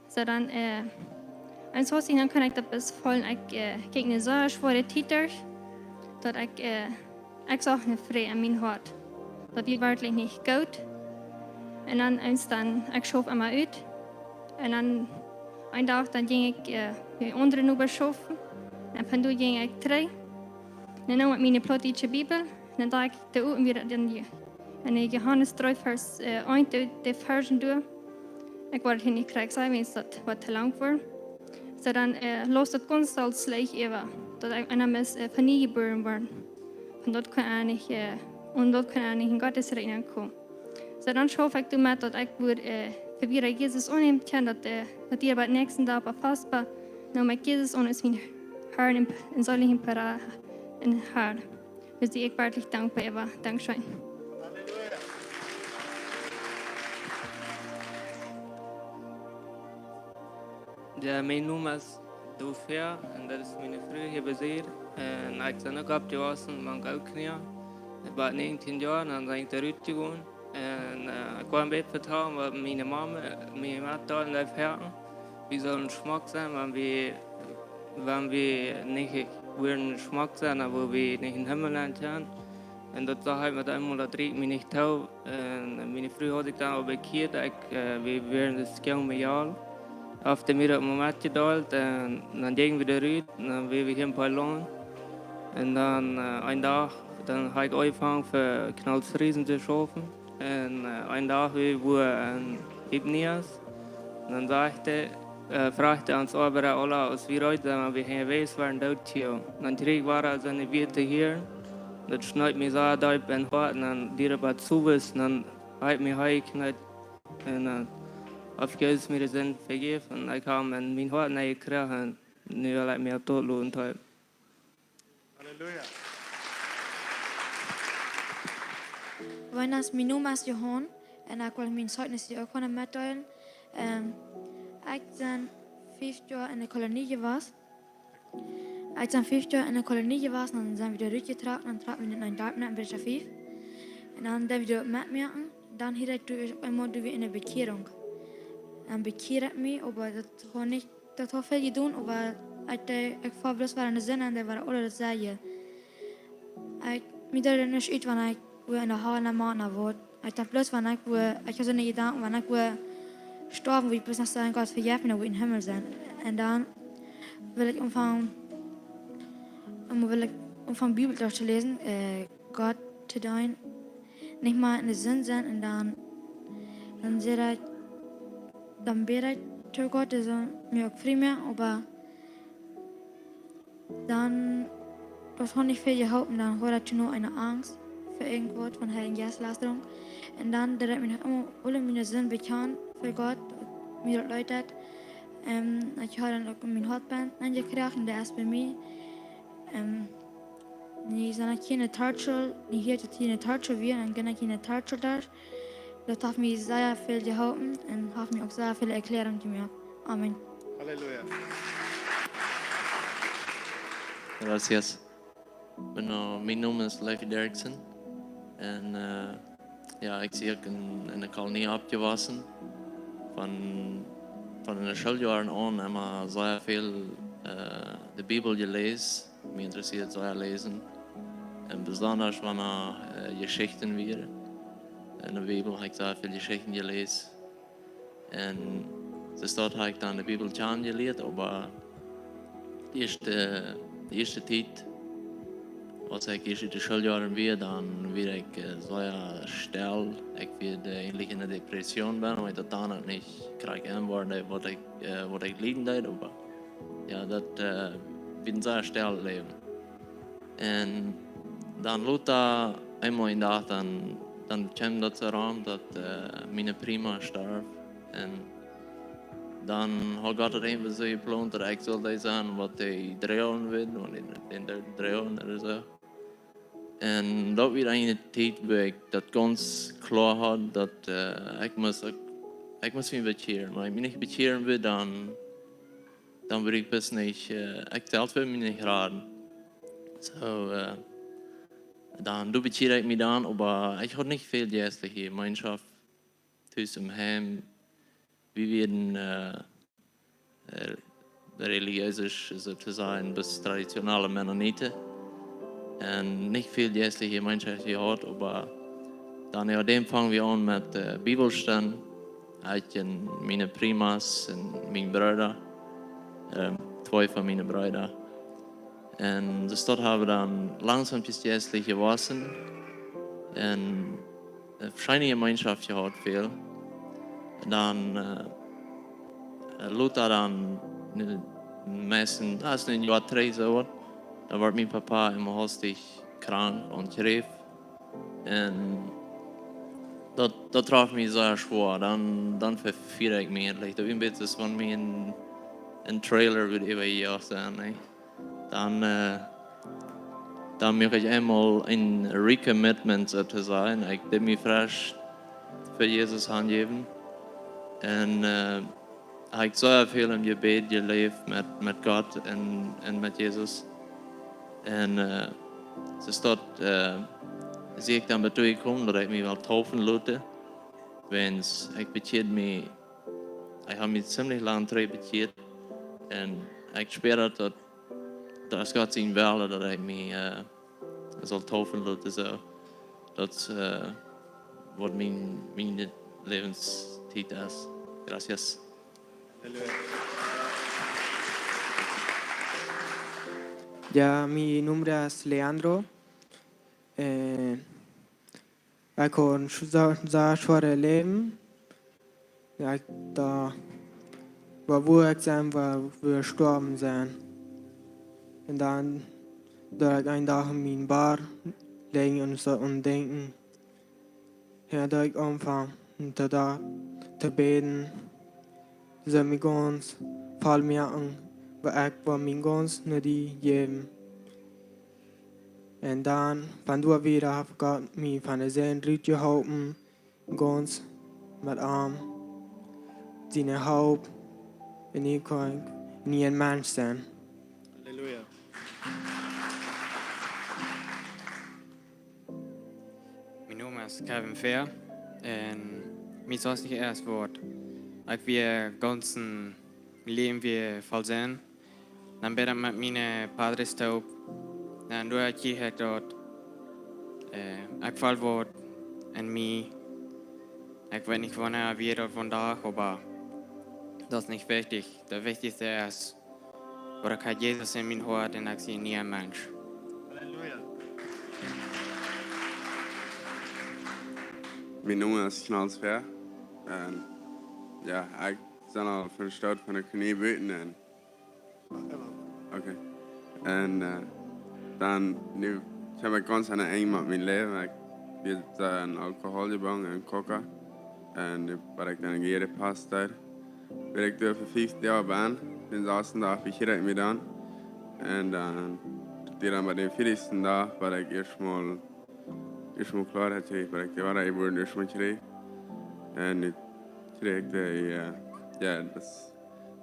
Soo dan, eh, eemol haud ekj, dan kunn ekj daut best feelen, ekj, eh, jinkj eene sea schwoare Tiet derch, daut ekj, eh, ekj sach nich Fräd en mien Hoat. Daut wia werkjlich nich goot. Un dan eemol dan, ekj schauft emma ut. Un dan een Dach, dan jinkj ekj, eh, bie aundre Nobasch schaufen. Un von doa jinkj ekj trigj. Dan neem ekj miene plautdietsche Bibel. Un dan deed ekj dee opp un wia daut en Je-, en Johanes dree Varsch, eh, eent, de, de Varsch doa. Ekj woa daut hia nich krakjt sajen, wiels daut woat too lang woaren. Soo dan, eh, läs ekj gaunz selfst leicht äwa, daut ekj, un dan must, eh, von nie jebuaren woaren. Von daut kaun eena nich, eh, un daut kaun eena nich en Gott sien Rikj komen. Soo dan schauft ekj doamet, daut ekj wudd, eh, fa wada Jesus aunnämen kjennen, daut, eh, daut hia bie dän näakjsten Dach opp fastbar, neem ekj Jesus aun aus mien Herr un, un Seelichparada un Herr. Doa sie ekj werkjlich dankboa äwa. Dankscheen. Halleluja. Ja, mien Nomen es Dofea un daut es miene Fru hia besied. Un ekj sie uk oppjewossen, mank uk Kjinja. Ekj wia 19 Joa un dan sie ekj doa rutjegonen. Un äh, ekj wull een bät vetalen waut miene Mama mie metdeeld en de Ferien. Wie sellen schmock sennen, wan wie, wan wie nich wudden schmock sennen, dan wudden wie nich em Himmel aunkomen. Un daut sach ekj met eemol, daut reakjt mie nich too. Un miene Fru haud sikj dan aul bekjieet, ekj, äh, wie wieren daut junge Mäakje. Auf de Mia daut Moment jedeelt, un dan jinjen wie doa rut, un dan wieren wie hia en Polen. Un dan äh, een Dach, dan haud ekj aunjefongen fa Knauls Riesen to schaufen. Un äh, een Dach, wie wieren en Hypnias. Un dan sajcht hee, äh, fruach hee ons Oabeida aula, aus wie reed sent, wan wie hia west, wieren doot hia. Dan kjrieech ekj wada soone Wieed to hieren. Daut schneet mie soo deep em Hoat, un dan dee bat zuwist, un dan haud ekj mie hia jekjneet. Un äh, auf Jesus mie de Sind vejeft, un ekj hab en mien Hoat nich jekjräajen, un nu well ekj mie daut loten. Halleluja. Buenas, mien Nomen es Johan un ekj well mien Zeugnis hia uk kjennen metdeelen. Ähm, ekj sie fiew Joa en de Kolonie jewast. Ekj sie fiew Joa en de Kolonie jewast, dan sie wie doa rutjetrocken, dan trocken wie no een Darp, no Bridge Fief. Un dan deeden wie doa metmoaken, dan hieed ekj doa opp eemol doa wia eene Bekjierunk. Dan bekjieed ekj mie, oba daut haud nich, daut haud väl jedonen, oba ekj deed, ekj foll bloos wada en de Sind un dee wieren aula daut selwje. Ekj, mie deed daut nich ut, wan ekj wia en de Hal, en de Moat, en de Welt. Ekj docht bloos, wan ekj wia, ekj haud soone Jedanken, wan ekj wia jestorwen, wudd ekj bloos noch sajen: Gott, vejeff mie, dan wudd ekj em Himmel sennen. Un dan wull ekj aunfangen, dan wull ekj aunfangen Bibel derchtoläsen, äh, Gott to deenen, nich mea en de Sind sennen. Un dan, dan säd ekj, dan bäd ekj to Gott, dee saul mie uk frie moaken, oba dan, daut haud nich väl jeholpen, dan haud ekj nu eene Angst fa irjentwaut, von Heiljen Jeist Lästerunk. Un dan deed ekj mie noch emol aule miene Sind bekjanen fa Gott, waut mie daut leet deed. Ähm, ekj haud dan uk mien Hoatbaunt aunjekjräajen, dee es bie mie. Ähm, nu sie ekj hia en de Tortur, nu hia ekj hia en de Tortur wia, un dan sie ekj hia en de Tortur doa. Daut haft mie sea väl jeholpen un haft mie uk sea väl Erkjläarunk jemoakt. Amen. Halleluja. Gracias. Bueno, mien Nomen es Leify Derksen. Un äh, jo, ekj sie uk en, en de Kolonie oppjewossen. Von, von de Schooljoaren aun emma sea väl äh, de Bibel jeläsen. Mie interessieet sea läsen. Un besonda wan doa äh, Jeschichten wieren. En de Bibel hab ekj sea väl Jeschichten jeläsen. Un soo doa hab ekj dan de Bibel kjanen jelieet, oba de ieeschte, de ieeschte Tiet, aus ekj ieescht ut de Schooljoaren wia, dan wia ekj äh, sea stell. Ekj wia äh, eejentlich en eene Depression bennen, wiels daut dan uk nich krakjt enn wort, waut ekj, äh, waut ekj lieden deed, oba jo, daut äh, wia een sea stell Läwen. Un dan lota eemol een Dach, dan, dan kjeem daut soo rom, daut äh, miene Prima storf. Un dan haud Gott daut eefach soo jeplont, daut ekj sull dee sennen, waut dee droagen wudd, un dän, dän droagen ooda soo. Un daut wia eene Tiet, wua ekj daut gaunz kloa haud, daut äh, ekj must, ekj, ekj must mie bekjieren. Wan ekj mie nich bekjieren wudd, dan, dan wudd ekj bloos nich, äh, ekj selfst wudd mie nich raden. Soo, äh, dan, doa bekjieed ekj mie dan, oba ekj haud nich väl jeistliche Jemeenschoft. Tus em Heim, wie wieren äh, äh, religiös, soo to sajen, bloos traditionelle Mennoniten. Un nich väl jeistliche Jemeenschoft jehaut, oba dan, jo, dan fungen wie aun met äh, Bibelstunden. Ekj un miene Primas un mien Brooda, ähm, twee von miene Breeda. Un soo doa haben wie dan langsom jeistlich jewossen. Un äh, scheene Jemeenschoft jehaut väl. Dan äh, lota dan, nu, meist, daut es een Joa trigj soo waut, dan wort mien Papa emma hastich krank un kjrieech. Un daut, daut trof mie sea schwoa. Dan, dan vefieed ekj mie eejentlich. Daut wia een bät aus wan mie een, een Trailer wudd äwajejoacht sennen, nä? Dan, äh, dan muak ekj eemol een Recommitment, soo to sajen. Ekj deed mie fresch fa Jesus hanjäwen. Un äh, hab ekj sea väl em Jebäd jeläft met, met Gott un, un met Jesus. Un, äh, see es daut, äh, sie ekj dan bat doa jekomen, daut ekj mie wull deepen loten. Wiels ekj bekjeed mie, ekj hab mie zimlich lang trigj bekjeat. Un ekj spieed daut, daut, daut es Gott sien Wellen, daut ekj mie, äh, saul deepen loten, soo. Daut, äh, waut mien, miene Läwenstiet es. Gracias. Ja, mi nombre es Leandro. Eh, ekj haud een sea, sea schwoaret Läwen. Ekj docht, wua wudd ekj sennen, wua wudd ekj jestorwen sennen? Un dan, docht ekj een Dach en mien Bad, läajen un soo un denkjen. Doa deed ekj aunfangen to, doa to bäden. Soo mie gaunz voll moaken, wua ekj wull mie gaunz no die jäwen. Un dan, von doa wieda haft Gott mie von de Sind rutjeholpen, gaunz met am, siene Help, un nu kaun ekj een niea Mensch sennen. Halleluja. Mien Nomen es Kevin Fehr un mie soo es nich ieescht waut. Ekj wia gaunz een Läwen wia voll Sind. Dan bäd ekj met miene padres toop. Dan doa kjrieech ekj daut, äh, ekj feeld waut en mie. Ekj weet nich wanea wia daut vondoag, oba daut es nich wichtich. Daut wichtichste es, waut ekj hab Jesus en mien Hoat un ekj sie een niea Mensch. Halleluja. Mien Nomen es Knals Fehr. Un jo, ekj sie aul von de Stoot von de Kolonie buten un okay. Un, äh, dan, nu, ekj hab gaunz aun de Enj met mien Läwen. Ekj wia een Alkohol jebungen un Koka. Un nu wia ekj dan een Pastor. Wia ekj doa fa fief Joa bie. Dän sasten Dach bekjeed ekj mie dan. Un dan, dee dan bie dän vieedachsten Dach, wia ekj ieescht mol, ieescht mol kloa, daut ekj, wia ekj de Woarheit wort ieescht mol kjrieech. Un nu kjrieech ekj de, äh, jo, daut,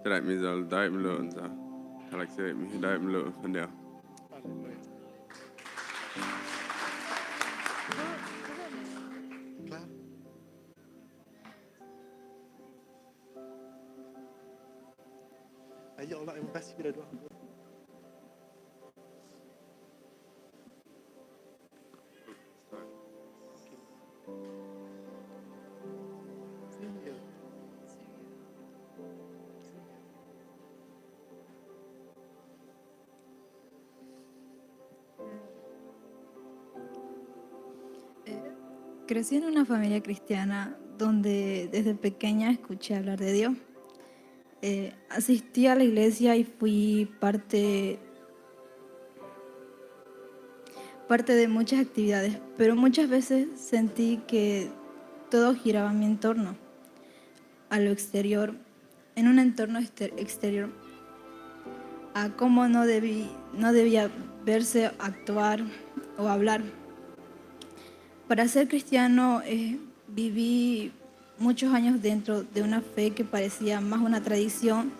daut ekj mie saul deepen loten, soo. Daut ekj saul mie deepen loten von doa. Halleluja. Klar. Hey, ja, noch ein bisschen wieder durch. Eh, crecí en una familia cristiana donde desde pequeña escuché hablar de Dios. Eh, asistí a la iglesia y fui parte, parte de muchas actividades, pero muchas veces sentí que todo giraba en mi entorno, a lo exterior, en un entorno exter-, exterior, a cómo no debí, no debía verse, actuar o hablar. Para ser cristiano, eh, viví muchos años dentro de una fe que parecía más una tradición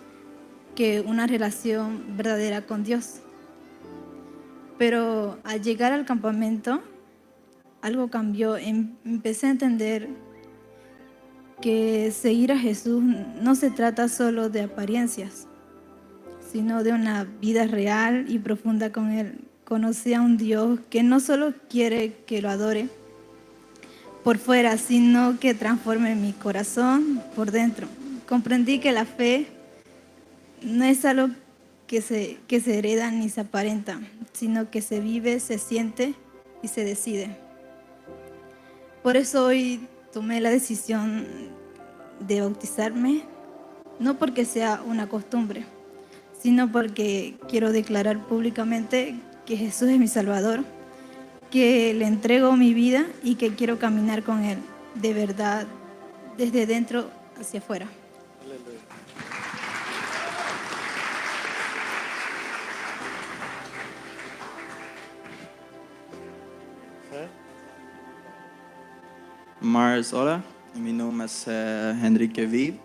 que una relación verdadera con Dios. Pero al llegar al campamento, algo cambió. Em-, empecé a entender que seguir a Jesús no se trata solo de apariencias, sino de una vida real y profunda con Él. Conocí a un Dios que no solo quiere que lo adore por fuera, sino que transforme mi corazón por dentro. Comprendí que la fe no es algo que se, que se hereda ni se aparenta, sino que se vive, se siente y se decide. Por eso hoy tomé la decisión de bautizarme, no porque sea una costumbre, sino porque quiero declarar públicamente que Jesús es mi Salvador, que le entrego mi vida y que quiero caminar con Él, de verdad, desde dentro hacia afuera. Halleluja. Hä? Mars, hola. Mi nomen es, eh, Henrique Viv.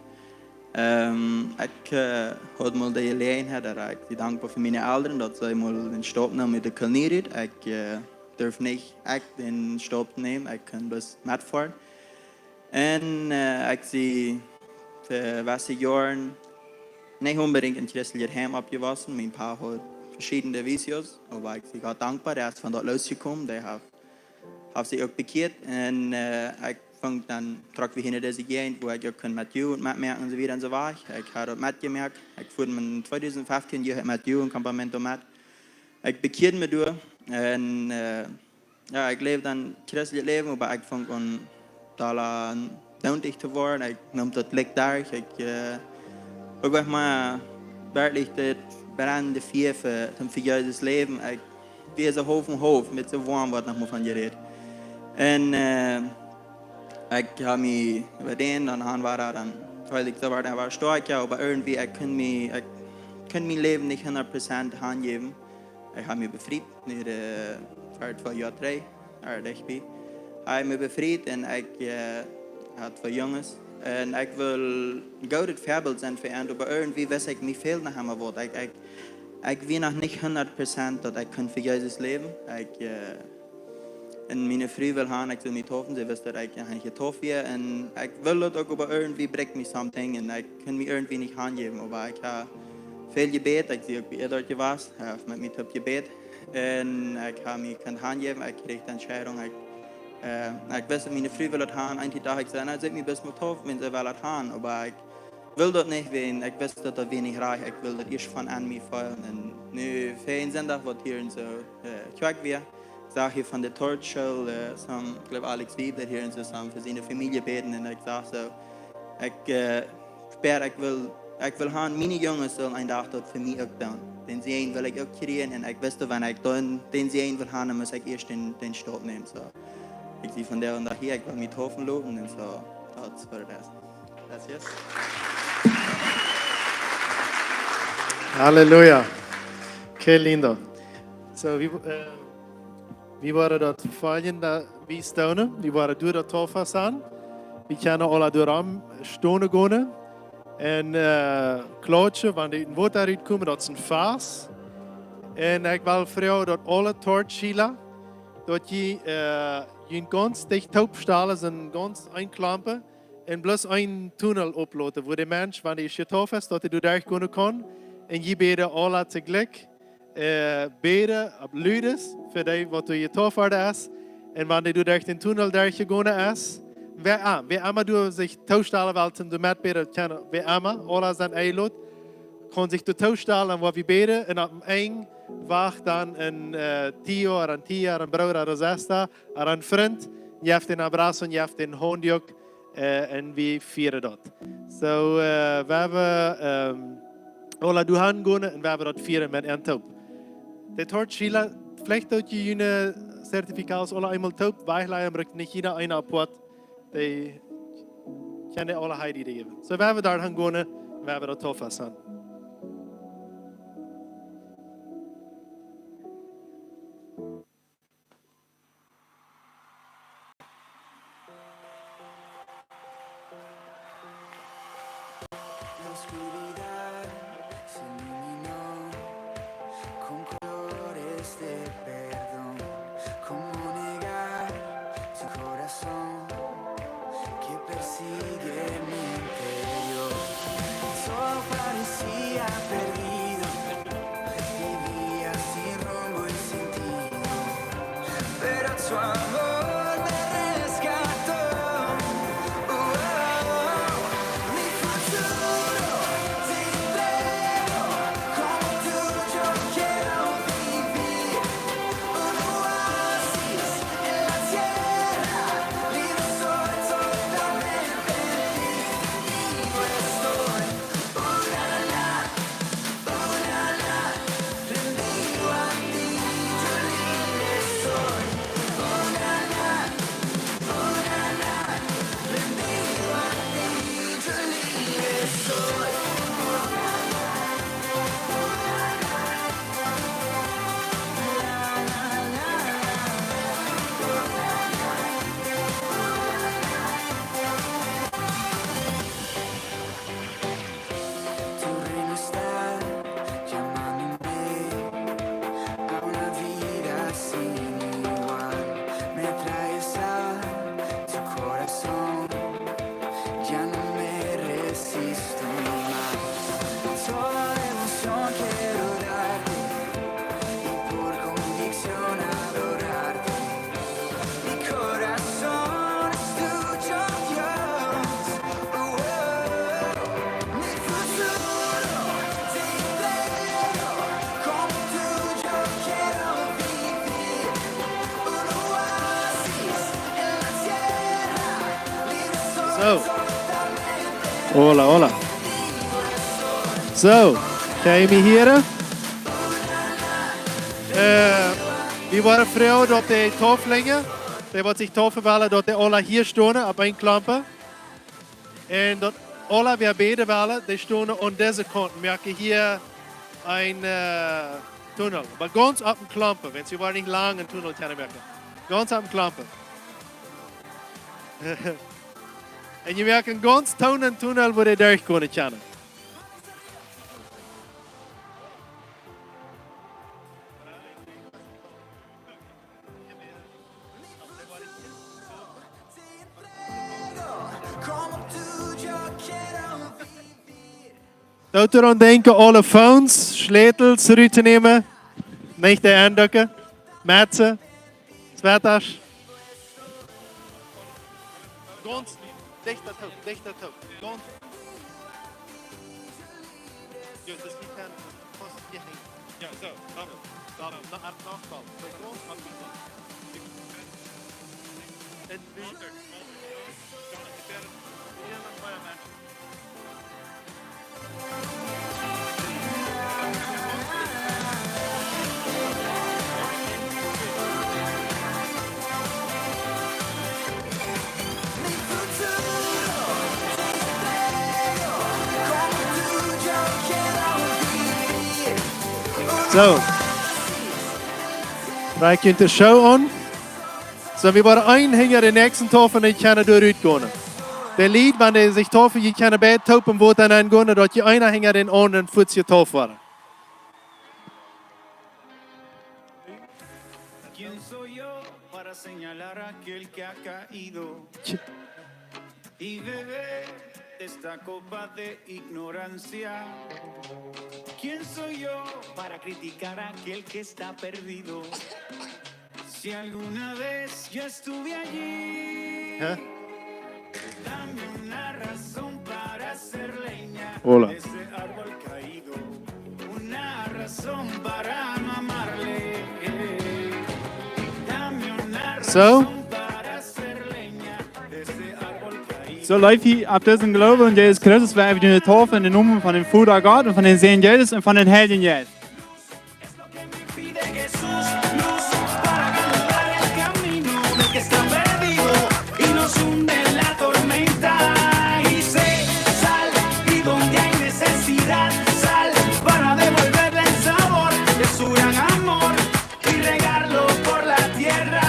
Ehm, ekj, eh, haud mol de Jeläajenheit, daut ekj sie dankboa fa miene Elren, daut see mol dän Staup neemen met de Kolonie rut. Ekj, eh, durf nich ekj dän Staup nämen, ekj kunn bloos metfoaren. Un, eh, ekj sie fa wesse Joaren nich onbedinjt en christeljet Heim oppjewossen. Mien Pa haud veschiedne vicios, oba ekj sie Gott dankboa, dee es von daut losjekomen, dee haft, haft sikj uk bekjieet. Un, eh, ekj funk dan, trock wie hia no dise Jäajent, wua ekj uk kunn met Jugend metmoaken un soo wieda un soo wajch. Ekj haud daut metjemoakt. Ekj fua en tweedusent feftieen Joa met Jugend Campamento met. Ekj bekjieed mie doa. Un, eh, jo, ekj läwd dan christeljet Läwen, oba ekj funk aun dolla doonlich to woaren. Ekj neem daut Licht derch. Ekj, eh, uk wia mie werkjlich daut brennende Fia fa, fa Jesus läwen. Ekj wia soo haulf un haulf, met soo woam woat noch mol von jerät. Un, eh, ekj haud mie äwa dän, dan han wie dan, wiels ekj soo wia, ekj wia stoakj, jo, oba irjentwie, ekj kunn mie, ekj kunn mien Läwen nich hundat Prozent hanjäwen. Ekj haud mie befriet, nu, eh, ver twee Joa trigj, eh, dicht bie. Haud mie befriet un ekj, eh, haud twee Junges. Un ekj wull een goodet Väabilt sennen fa an, oba irjentwie wist ekj, mie fäld noch emma waut. Ekj, ekj, ekj wia noch nich hundat Prozent daut ekj kunn fa Jesus läwen. Ekj, eh, un miene Fru wull han, ekj sull mie deepen, see wist daut ekj noch nich deept wia. Un ekj wull daut uk, oba irjentwie brakjt mie something. Un ekj kunn mie irjentwie nich hanjäwen, oba ekj haud väl jebät, ekj sie uk bie Eduard jewast, hee haft met mie toop jebät. Un ekj haud mie kunt hanjäwen, ekj kjrieech de Entscheidunk, ekj, eh, ekj wist daut miene Fru wull daut han, een Dach ekj säd, na, see mie best mol deepen, wan see well daut han, oba ekj wull daut nich, wiels ekj wist daut daut wia nich rajcht, ekj wull daut ieescht von aun mie feelen. Un nu, fa een Sindach, waut hia en soo, eh, Kjoakj wia, sach ekj hia von de Torchschool, eh, some, ekj jleew Alex Wiebe, daut hia en soo some fa siene Famielje bäden. Un ekj sach soo, ekj, eh, ekj wull, ekj wull han, miene Junges sullen een Dach daut fa mie uk doonen. Dän Säajen wull ekj uk kjrieen un ekj wist, wan ekj dan dän Säajen wull han, dan must ekj ieescht dän, dän Staup nämen. Soo, ekj sie vondoag hia, ekj wull mie deepen loten un soo, daut es waut daut es. Gracias. Halleluja. Qué lindo. Soo, wie, eh, wie woaren daut foljende, wie stonen, wie woaren doa daut Taufa sennen. Wie kjennen aula doa rom stonen gonen un, eh, klautschen, wan dee ut Wota rutkomen, daut es een Fast. Un ekj well froagen daut aule Torchschüler, daut jie, eh, junt gaunz dicht toopstalen, soo gaunz eenklompen, un bloos een Tunnel oploten, wua de Mensch, wan dee es deept es, daut hee doa derchgonen kaun. Un jie bäden aula toojlikj, eh, bäden opp ludes fa dee, waut doa deept worden es. Un wan dee doa derch dän Tunnel derchjegonen es, wäa, ah, wäa emma doa sikj toopstalen well, toom doa metbäden, daut kjennen, wäa emma, aula sent enjelot, kaun sikj doa toopstalen, un woa wie bäden, un opp een Enj wacht dan een, eh, Tio, ooda een Tia, een Brooda, ooda Sesta, ooda een Frint, jeft dän abrazo un jeft dän Haundjuk, eh, un wie fieren daut. Soo, eh, wie haben, ehm, aula doa han gonen un wie haben daut fieren met an toop. De Torchschüler, veleicht daut jie june certificados aula eemol toop wajchlajen, brukt nich jieda eena apoat, dee kjennen aula hia dee jäwen. Soo, wie haben doa han gonen, wie haben daut Taufa sennen. La oscuridad se iluminó con colores de perdón. ¿Cómo negar tu corazón que persigue mi interior? Solo parecía perdido, vivía sin rumbo y sentido, pero tu amor me rescató. Oh, mi futuro te entrego, como tuyo quiero vivir. Un oasis en la tierra, libre soy totalmente. Vivo estoy. Uh, la, la, la. Soo. Hola, hola. Soo, kjenn jie mie hieren? Äh, wie woaren froagen, daut de Taufflinja, dee waut sikj taufen wellen, daut dee aula hia stonen, opp een Klompen. Un daut aula, wäa bäden wellen, dee stonen aun dise Kaunt. Moaken hia een, äh, Tunnel. Oba gaunz opp een Klompen, wiels wie woaren nich lang een Tunnel kjennen moaken. Gaunz opp een Klompen. Un jie moaken gaunz toom een Tunnel, wua dee derchgonen kjennen. Doot doaraun denkjen, aule Phones, Schlätels rut to nämen. Nich de Endöcken. Metze. Sweaters. Gaunz dicht doatoo, dicht doatoo. Gaunz. Jo, daut es nich aun. Fast hia han. Jo, soo, doppelt, doppelt, no, acht, noch doppelt. Soo, gaunz opp dee Sied. Un nu. Soo. Wie kjennen de Show aun. Soo, wie woaren een hinja dän näakjsten taufen un kjennen doa rutgonen. De Lied, wan dee sikj taufen, jie kjennen beid toop em Wota nengonen, daut jie eena hinja dän aundren fuaz jetauft woaren. ¿Quién soy yo para señalar a aquel que ha caído y beber esta copa de ignorancia? ¿Quién soy yo para criticar a aquel que está perdido? Si alguna vez yo estuve allí, ¿eh? Dame una razón para hacer leña, hola, de ese árbol caído. Una razón para no amarle. Dame una, so, razón para hacer leña de ese árbol caído. Soo, leew hia opp disen Gloowen aun Jesus Christus, woa wie dee Taufe en dän Nomen von dän Voda Gott un von dän Sän Jesus un von dän Heiljen Jeist. Es lo que me pide Jesús, luz para alumbrar el camino del que está perdido y nos hunde la tormenta. Y sé sal y donde hay necesidad, sal para devolverle el sabor de su gran amor y regarlo por la tierra.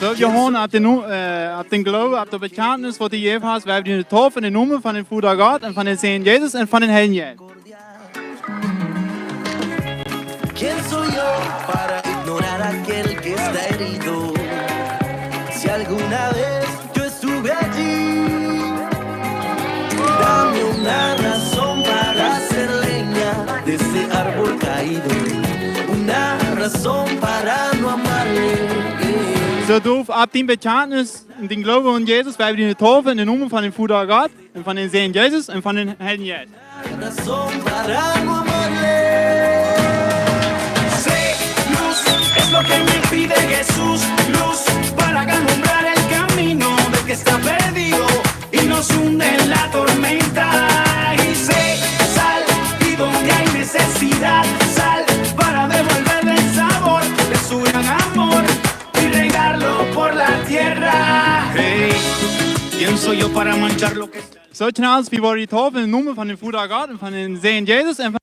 Soo, wie han opp dän Nu-, äh, opp dän Gloowen, opp daut Bekjantnis, waut du jejäft hast, woa wie dee Taufe en dän Nomen von dän Voda Gott un von dän Sän Jesus un von dän Heiljen Jeist. ¿Quién soy yo para ignorar a aquel que está herido? Si alguna vez yo estuve allí, dame una razón para hacer leña de ese árbol caído, una razón para no amarle. Soo, du, opp dien Bekjantnis, dien Gloowen aun Jesus, woa wie dee Taufe en dän Nomen von dän Voda Gott un von dän Sän Jesus un von dän Heiljen Jeist. Razón para no amarle. Sé luz, es lo que me pide Jesús, luz para alumbrar el camino del que está perdido y nos hunde la tormenta. Y sé sal y donde hay necesidad, sal para devolverle el sabor de su gran amor y regarlo por la tierra. Hey, ¿quién soy yo para manchar lo que Soo, kjenners, wie woaren dee Taufe en dän Nomen von dän Voda Gott un von dän Sän Jesus un von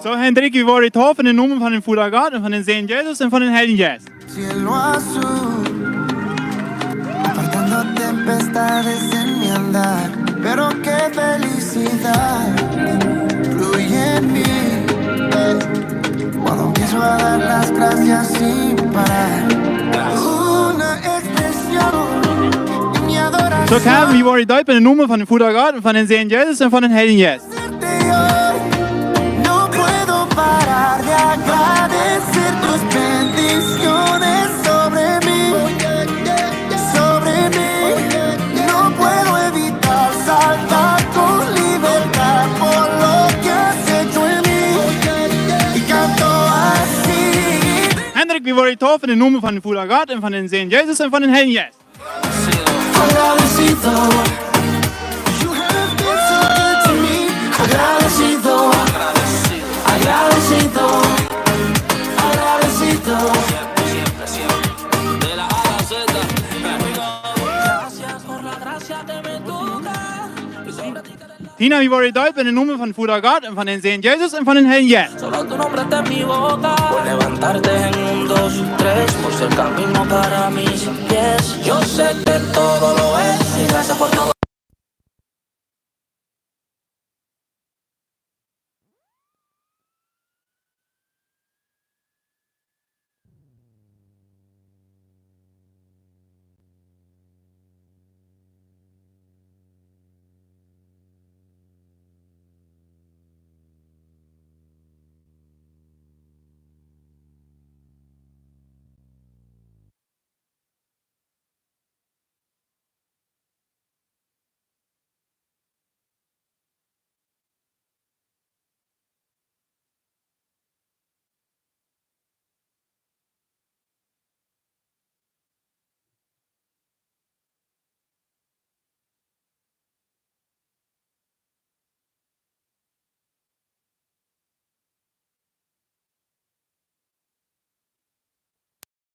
Soo, Hendrik, wie woaren die deepen en dän Nomen von dän Voda Gott un von dän Sän Jesus un von dän Heiljen Jeist. Cielo azul, apartando tempestades en mi andar, pero qué felicidad fluye en mí, eh, cuando empiezo a dar las gracias sin parar. Una expresión en mi adoración. Soo, Kevin, wie woaren die deepen en dän Nomen von dän Voda Gott un von dän Sän Jesus un von dän Heiljen Jeist. No puedo parar de agradecer tus bendiciones sobre mí, sobre mí. No puedo evitar saltar con libertad por lo que has hecho en mí. Y canto así. Hendrik, wie woaren die deepen en dän Nomen von dän Voda Gott un von dän Sän Jesus un von dän Heiljen Jeist. Agradecido. You have been so good to me. Agradecido. Agradecido. Agradecido. Tina, wie woaren die deepen en dän Nomen von dän Voda Gott un von dän Sän Jesus un von dän Heiljen Jeist. Solo tu nombre está en mi boca. Por levantarte en un, dos, tres, por ser camino para mis pies. Yo sé que todo lo es y gracias por todo.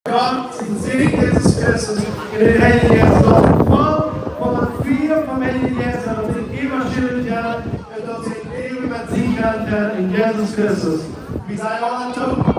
Gott, sien Sän Jesus Christus, un dän Heiljen Jeist, daut see voll von daut Fia vom Heiljen Jeist sent, daut see eewich sellen, un daut see eewich met sikj sellen en Jesus Christus. Wie sajen aula toop: